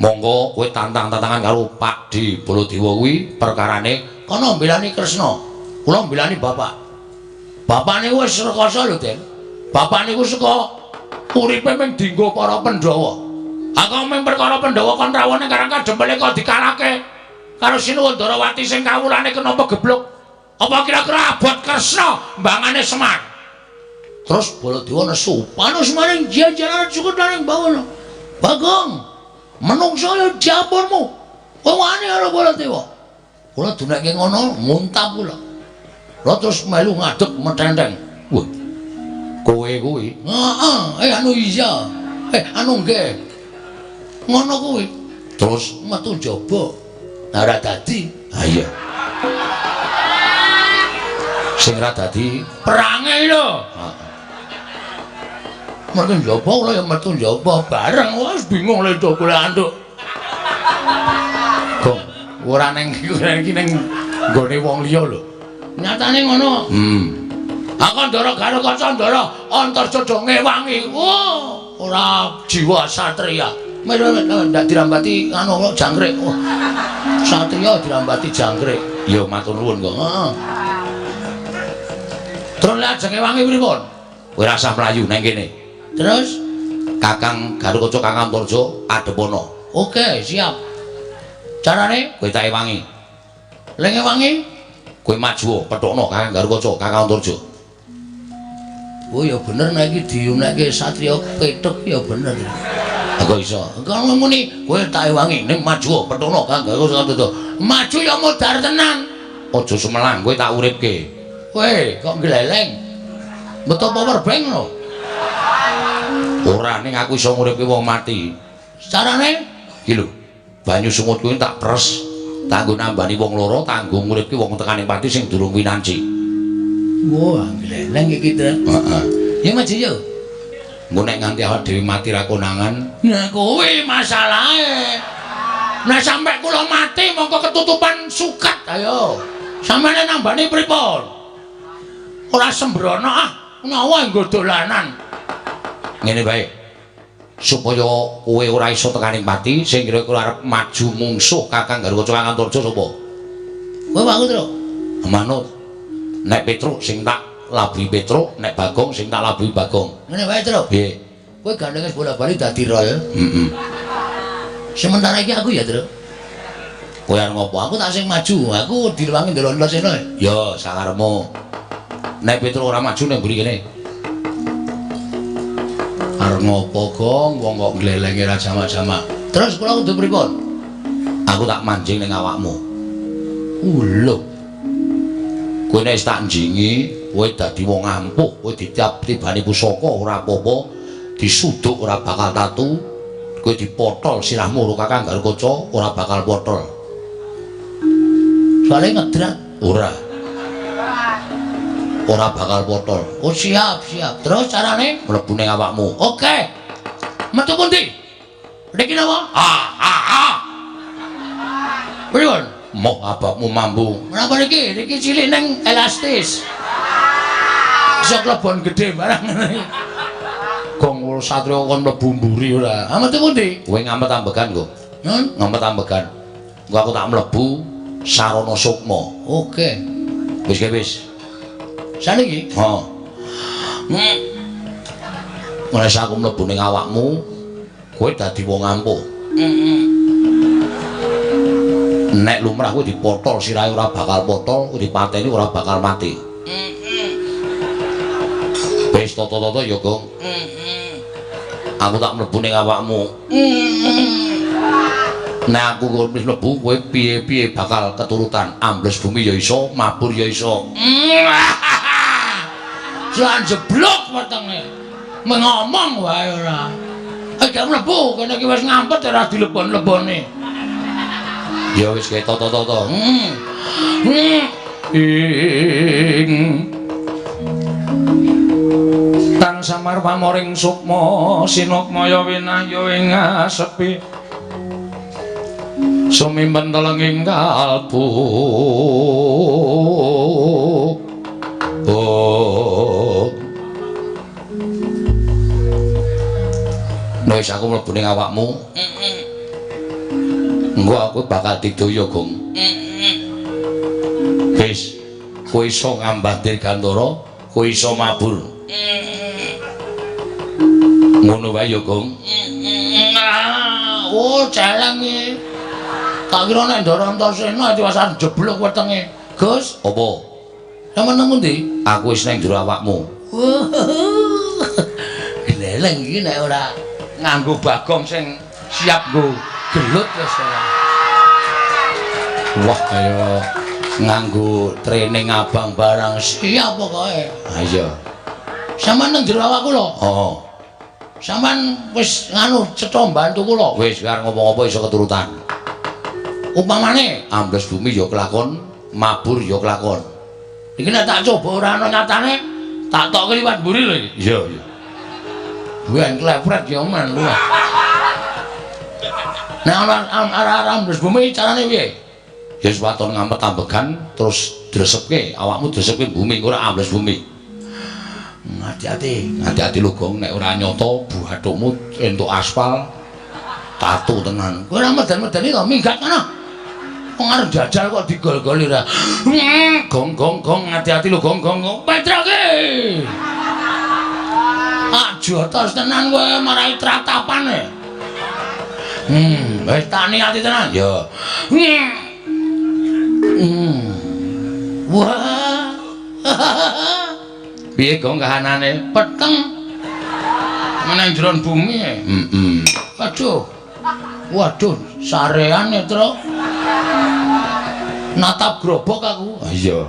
Monggo kowe tantang-tantangan karo Pak D Baladewa kuwi perkarane kono mbelani Kresna. Kula mbelani bapak. Bapak niku wis rekoso lho, Den. Bapak niku saka uripe mung dienggo para Pandhawa. Aku mung perkara Pandhawa kon rawuh ning Karang Kadempel kok dikalahke karo Sinuwun Ndarawati sing kawulane kena pegebluk. Apa kira-kira abot Kresna mbangane Semar? Terus Baladewa nesu, panus maring jajaran sukutaning bawana. Bagong, menungso ya dapurmu. Kowe wani karo Baladewa. Kula dunekke ngono muntap kula. Kula terus melu ngadeg metenteng. Wah. Kowe kuwi. Heeh, anu iya. Anu nggih. Ngono kuwi. Terus metu njaba. Ora dadi. Ha iya. Sing ora dadi perange lho. Heeh. Metu njaba kula ya metu njaba bareng wis bingung lho golek anduk. Gong, ora ning iki ning nggone wong liya lho. Nyatane ngono. Aku Ndara Gatotkaca Ndara Antarja do ngewangi. Wah, ora jiwa satria. Ndak dirambati anu jangkrik. Oh. Satria dirambati jangkrik. Ya matur nuwun kok. Heeh. Terus lek ajeng ngewangi pripun? Kowe ora usah mlayu nang kene. Terus Kakang Gatotkaca Kakang Antarja adhepono. Oke, siap. Carane kowe tak ewangi. Lek ngewangi kowe maju pethukno Kakang Gatotkaca Kakang Antarja. Oh ya bener nek iki diunekke satria pethuk ya bener. Kok iso? Kalau muni kowe tak ewangi ning maju pethukno Kakang Gatotkaca. Maju ya modar tenan. Aja sumelang kowe tak uripke. Kowe kok gleleng. Metu power bank lho. Ora ning aku iso nguripke wong mati. Carane iki lho. Banyu sungut kuwi tak pres, kanggo nambani wong loro, kanggo nguripke wong tekaning pati sing durung winanci. Wah, gleleng iki ta. Heeh. Ya maju yo. Engko nek nganti awak dhewe mati ra konangan, nah kuwi masalahe. Nek sampe kula mati mongko ketutupan suket ayo. Sampeyan nambani pripun? Ora sembrono ah, menawa nggo dolanan. Ngene bae. Supaya kowe ora iso tekaning pati, sing kira-kira arep maju mungsuh Kakang Garukaca Kakang Antarja sapa? Kowe Pak Truk. Manut. Nek Petruk sing tak labuhi Petruk, nek Bagong sing tak labuhi Bagong. Ngene wae, Truk. Piye? Kowe gandeng wis bola-bali dadi rol. Heeh. Sementara iki aku ya, Truk. Kowe arep ngopo? Aku tak sing maju, aku direwangi Ndara Antasena. Ya, sakarepmu. Nek Petruk ora maju ning mburi kene. Arep ngopo, Gong? Wong kok glelenge ra jamak-jamak. Terus kula kudu pripun? Aku tak manjing ning awakmu. Lho. Kowe nek wis tak njingi, kowe dadi wong ampuh, kowe ditibani pusaka ora apa-apa, disuduk ora bakal tatu, kowe dipotol sirahmu karo Kakang Garukaca ora bakal potol. Soale ngedrat ora. Ora bakal potol. Oh siap, siap. Terus carane mlebu ning awakmu. Oke. Metu pundi? Niki napa? Ah, ah, ah. Pripun? Moh abakmu mambu. Menapa niki? Niki cilik ning elastis. Iso klebon gedhe barang ngene. Gong satriya kon mlebu mburi ora. Ah metu pundi? Kowe ngamet ambegan kok. Hmm? Ngamet ambegan. Engko aku tak mlebu sarana sukma. Oke. Wis ke wis. Saniki? Heeh. Nek aku mlebu ning awakmu, kowe dadi wong ampuh. Nek lumrah kowe dipotol sirahe ora bakal potol, kowe dipateni ora bakal mati. Wis tata-tata ya, Gong. Aku tak mlebu ning awakmu. Nek aku wis mlebu, kowe piye-piye bakal keturutan. Ambles bumi ya iso, mabur ya iso. Jan jeblok wetenge. Mengomong wae ora. Gak mlebu, kene iki wis ngampet ora dilebon-lebone. Ya wis kae tata-tata. Ing tan samar pamoring sukma sinukmaya winahya ing asepi sumimpen telenging kalbu. Oh. Nek aku mlebu ning awakmu, engko aku bakal didaya, Gong. Wis, kowe iso ngambah dirgantara, kowe iso mabur. Ngono wae ya, Gong. Oh, celeng iki. Tak kira nek Ndara Antasena diwasan jeblok wetenge. Gus, apa? Sampeyan nang pundi? Aku wis nang jero awakmu. Gleleng iki nek ora nganggo Bagong sing siap nggo gelut wis ora. Wah, kaya nganggo training abang barang siap pokoke. Ha iya. Sampeyan nang jero awakku lho. Heeh. Sampeyan wis nganu cetha mbantu kula. Wis arep ngomong apa iso keturutan. Upamane ambles bumi ya kelakon, mabur ya kelakon. Iki nek tak coba ora ana nyatane, tak tokke liwat mburi lho iki. Iya, iya. Ben klepret ya men luwih. Nek ana arah-arah ambles bumi carane piye? Ya wis waton ngampet ambegan terus dresepke, awakmu dresepke bumi ora ambles bumi. Hati-hati, hati-hati lho Gong, nek ora nyata buhathukmu entuk aspal tatu tenan. Kowe ora meden-medeni to, minggat kana. Wong arep jajal kok digol-goli ora. Gong gong gong, hati-hati lho Gong gong gong. Petrake. Ah jotos tenan kowe marai tratapane. Wis tak niati tenan. Ya. Wah. Piye Gong kahanane? Peteng. Meneng jero bumi. Heeh. Aduh. Waduh, sareane, Truk. Natap grobok aku. Iya.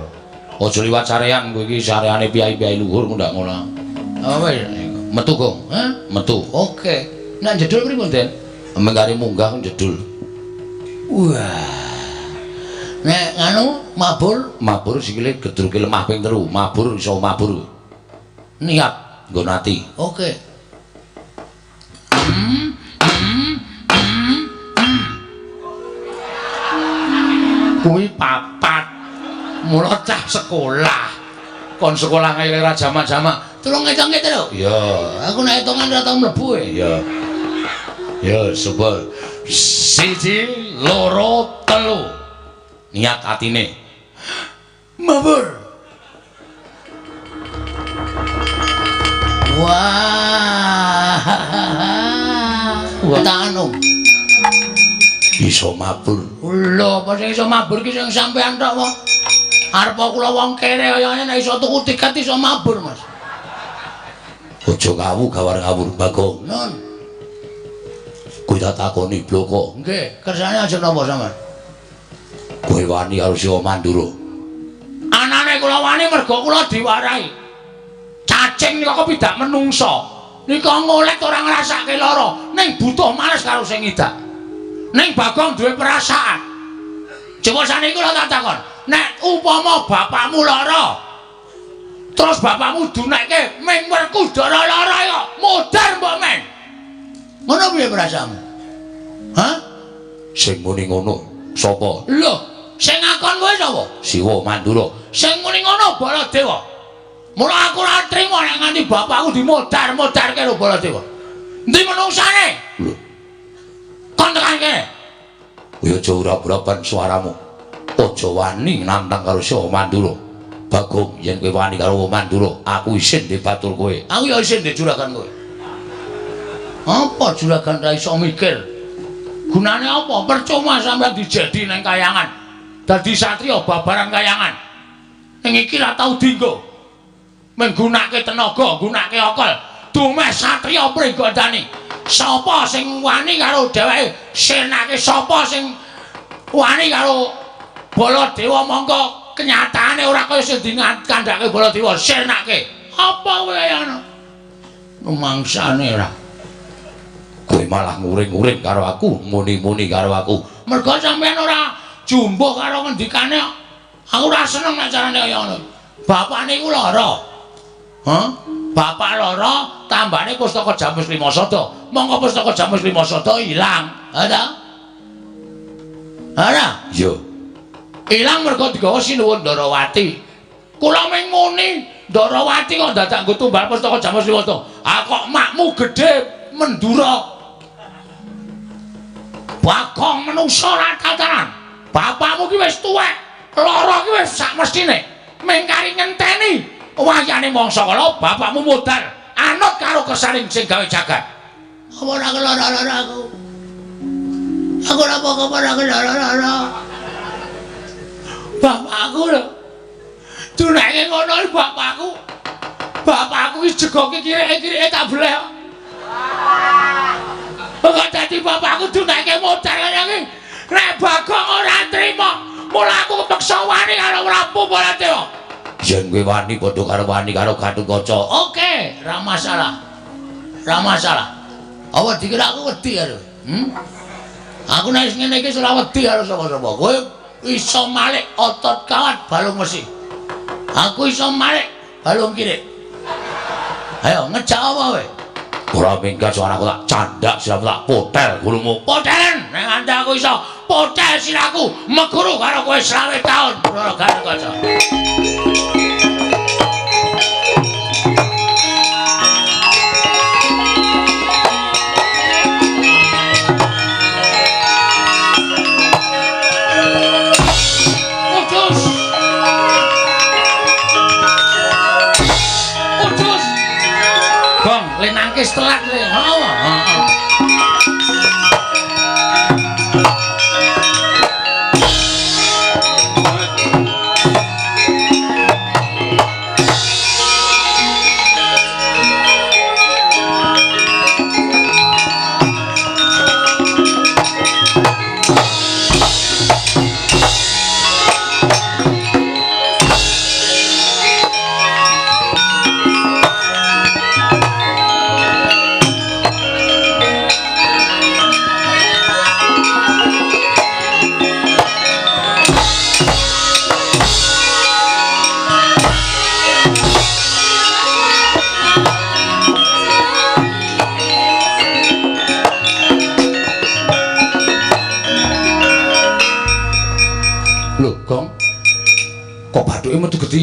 Aja liwat sarean kowe iki, sareane piyai-piyai luhur ndak ngono. Ah wis, metu Gong. Hah? Metu. Oke. Nek jedul pripun, Den? Mengkari munggah jedul. Wah. Nek nganu mabur, mabur sikile gedruke lemah ping 3, mabur iso mabur. Niat nggo ati. Oke. Kuwi papat. Mula cah sekolah. Kon sekolah kaya ora jamak-jamak. Tulung ngitung lho. Iya, aku nek hitungan ora tau mlebu e. Iya. Ya, coba. 1 2 3. Niat atine. Mabur. Wah. Tanum. Iso mabur. Lho, apa sing iso mabur ki sing sampean tok wae. Arep kula wong kere kaya ngene nek iso tuku tiket iso mabur, Mas. Aja kawu gawar ngawur, Bagong. Nun. Kowe tak takoni bloko. Nggih, kersane aja napa sampean? Kowe wani karo Siwa Mandura. Anane kula wani mergo kula diwarahi. Cacing nika kok pidak menungsa. Nika ngolet ora ngrasake lara, ning butuh males karo sing ngidak. Ning Bagong duwe perasaan. Coba saniki kula tak takon, nek upama bapakmu lara, terus bapakmu dunekke ming Werkudara lara ya, modar mbok men. Ngono piye perasaanmu? Hah? Sing muni ngono sapa? Lho, sing ngakon kowe sapa? Siwa Mandura. Sing muni ngono Baladewa. Mula aku ora trimo nek nganti bapakku dimodar-modarke karo Baladewa. Endi menungsane? Lho. Kon tekan kene. Kowe aja ura-urapan suaramu. Aja wani nantang karo Siwa Mandura. Bagong, yen kowe wani karo Mandura, aku isin ndek batur kowe. Aku ya isin ndek juragan kowe. Apa juragan ra iso mikir? Gunane apa? Percuma sampeyan dijedi nang kayangan. Dadi satriya babaran kayangan. Ning iki ra tau dinggo. Menggunakake tenaga, nggunakake akal. Dumeh satriya Pringgondani. Sapa sing wani karo dheweke? Senake sapa sing wani karo Baladewa mongko kenyataane ora kaya sing dikandhake Baladewa, senake. Apa kowe kaya ngono? Rumangsane ora. Kowe malah nguring-nguring karo aku, muni-muni karo aku. Mergo sampeyan ora jumbuh karo ngendikane. Aku ora seneng nek carane kaya ngono. Bapakne iku lara. Hah? Bapak lara, tambane pustaka Jamus Lima Sada. Mongko pustaka Jamus Lima Sada ilang. Ha ta? Ora? Iya. Ilang mergo digawa Sinuwun Ndarawati. Kula ming muni Ndarawati kok dadak nggo tumbal pustaka Jamus Lima Sada. Ah kok makmu gedhe Mendura. Bagong menungsa ora tataran. Bapakmu ki wis tuwek, lara ki wis sak mestine. Ming kari ngenteni wayane mangsa kala bapakmu modar anut karo kersaning sing gawe jagat. Apa ora kelara-lara aku? Aku ora apa-apa ora kelara-lara. Bapakku lho. Duneke ngono iki bapakku. Bapakku iki jegoke kireke-kireke tak bleh. Kok dadi bapakku duneke modar kaya iki. Nek Bagong ora trima, mula aku kepeksa wani karo Prabu Baladewa. Yen kowe wani padha karo wani karo Gatotkaca. Oke, ra masalah. Ra masalah. Apa dikira aku wedi karo? Aku nek ngene iki ora wedi karo sapa-sapa. Kowe iso malik otot kawat balung wesi. Aku iso malik balung kirik. Ayo ngejak apa kowe? Ora minggat suaraku tak candak siramu tak potel gulumu. Potelen nek nganti aku iso potel siraku meguru karo kowe 20 taun. Ora Gatotkaca. Nangkis telat le. Heeh. Heeh.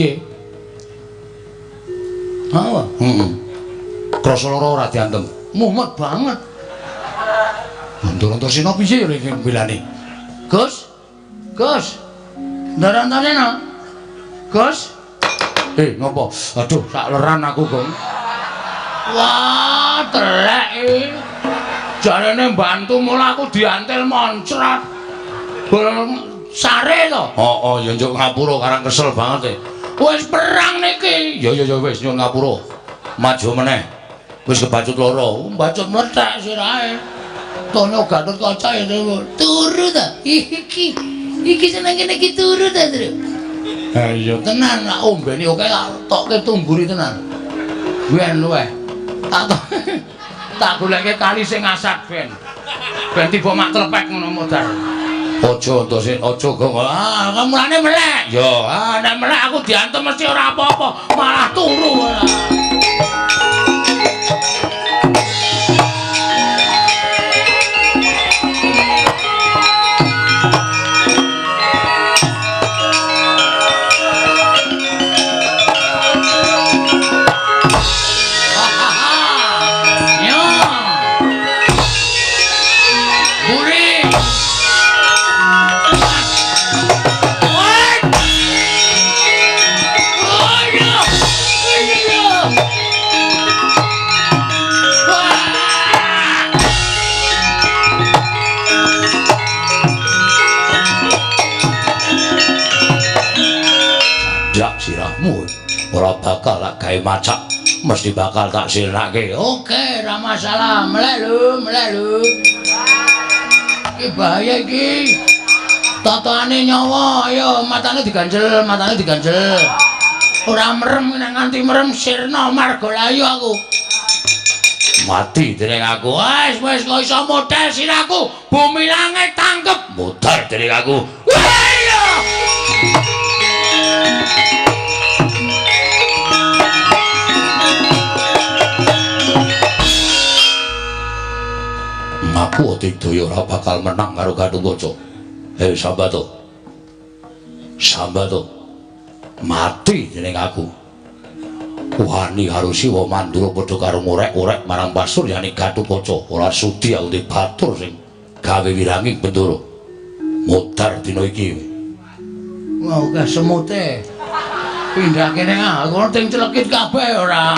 Piye? Ha, heeh. Krasa lara ora diantem. Mumet banget. Ndara Antasena piye ya iki mbelane? Gus. Gus. Ndara Antasena. Gus. Ngopo? Aduh, sak leran aku, Gong. Wah, telek iki. Jarene mbantu mula aku diantil moncrat. Sare to? Heeh, ya njuk ngapura karang kesel banget e. Wis perang niki. Ya ya ya wis nyuwun ngapura. Maju meneh. Wis kebacut loro, mbacut mlethek sirahe. Tono Gatotkaca ya turu ta. Iki. Iki seneng kene iki turu ta, Tru. Ha iya tenan, tak ombeni oke tak tokke tungguri tenan. Ben luweh. Tak goleke kali sing asat ben. Ben tiba mak tlepek ngono modar. Aja Antasena, aja Gong. Ah, mulane melek. Ya, ah nek melek aku diantem mesti ora apa-apa, malah turu ora. Ora bakal tak gawe macak, mesti bakal tak sirnake. Oke, ora masalah. Melek lho, melek lho. Iki bahaya iki. Totone nyawa, ayo matane diganjel, matane diganjel. Ora merem nek nganti merem sirna margalayu aku. Mati dening aku. Wis wis kok iso model siraku. Bumi langit tangkep. Modar dening aku. Wah iya. Aku Digdaya ora bakal menang karo Gatotkaca. Hei Sambato. Sambato. Mati dening aku. Wani karo Siwa Mandura padha karo ngorek-orek marang pasuryane Gatotkaca. Ora sudi aku ndek batur sing gawe wiranging Bendara. Modar dina iki. Wah, akeh semute. Pindah kene aku ting celekit kabeh ora.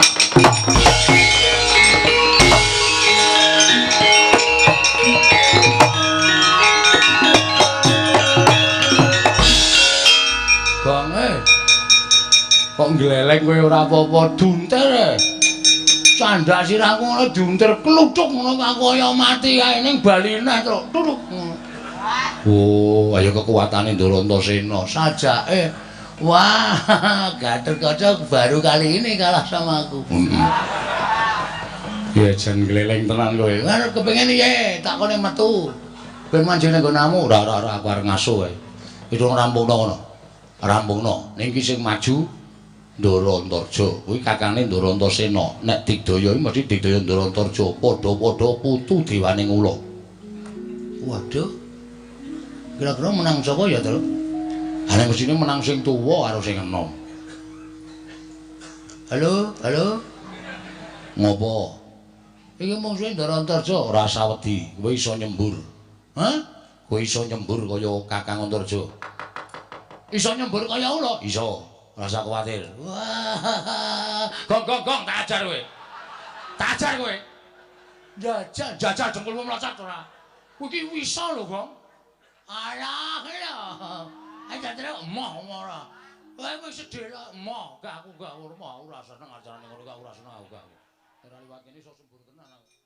Kok ngleleng kowe ora apa-apa duntir. Candak sirahku ngono duntir kluthuk ngono aku kaya mati kae ning bali neh truk turuk. Oh, ayo kekuatane Ndara Antasena sajake. Wah, Gatotkaca baru kali ini kalah sama aku. Ya jan ngleleng tenan kowe. Lah kepengin piye? Tak kone metu. Ben manjing nang nggonamu. Ora ora ora aku arep ngaso wae. Itu rampungno ngono. Rampungno. Ning iki sing maju Ndara Antarja. Kuwi kakane Ndara Antasena. Nek Digdaya iki mesti Digdaya Ndara Antarja. Padha-padha putu dewane ula. Waduh. Kira-kira menang sapa ya, Tru? Ha nek mestine menang sing tuwa karo sing enom. Halo, halo. Ngopo? Iki mungsuhe Ndara Antarja. Ora usah wedi, kowe iso nyembur. Hah? Kowe iso nyembur kaya Kakang Antarja. Iso nyembur kaya ula? Iso. Ora usah kuwatir. Wah, gong gong gong tak ajar kowe. Tak ajar kowe. Jajal jajal dengkulmu mlocot ora. Kowe iki wisa lho, Gong. Alah, lho. Ayo terus emoh ora. Kowe wis sedih emoh, gak aku gak ora seneng acarane ngono, gak ora seneng aku gak. Ora liwat kene iso sembur tenan aku.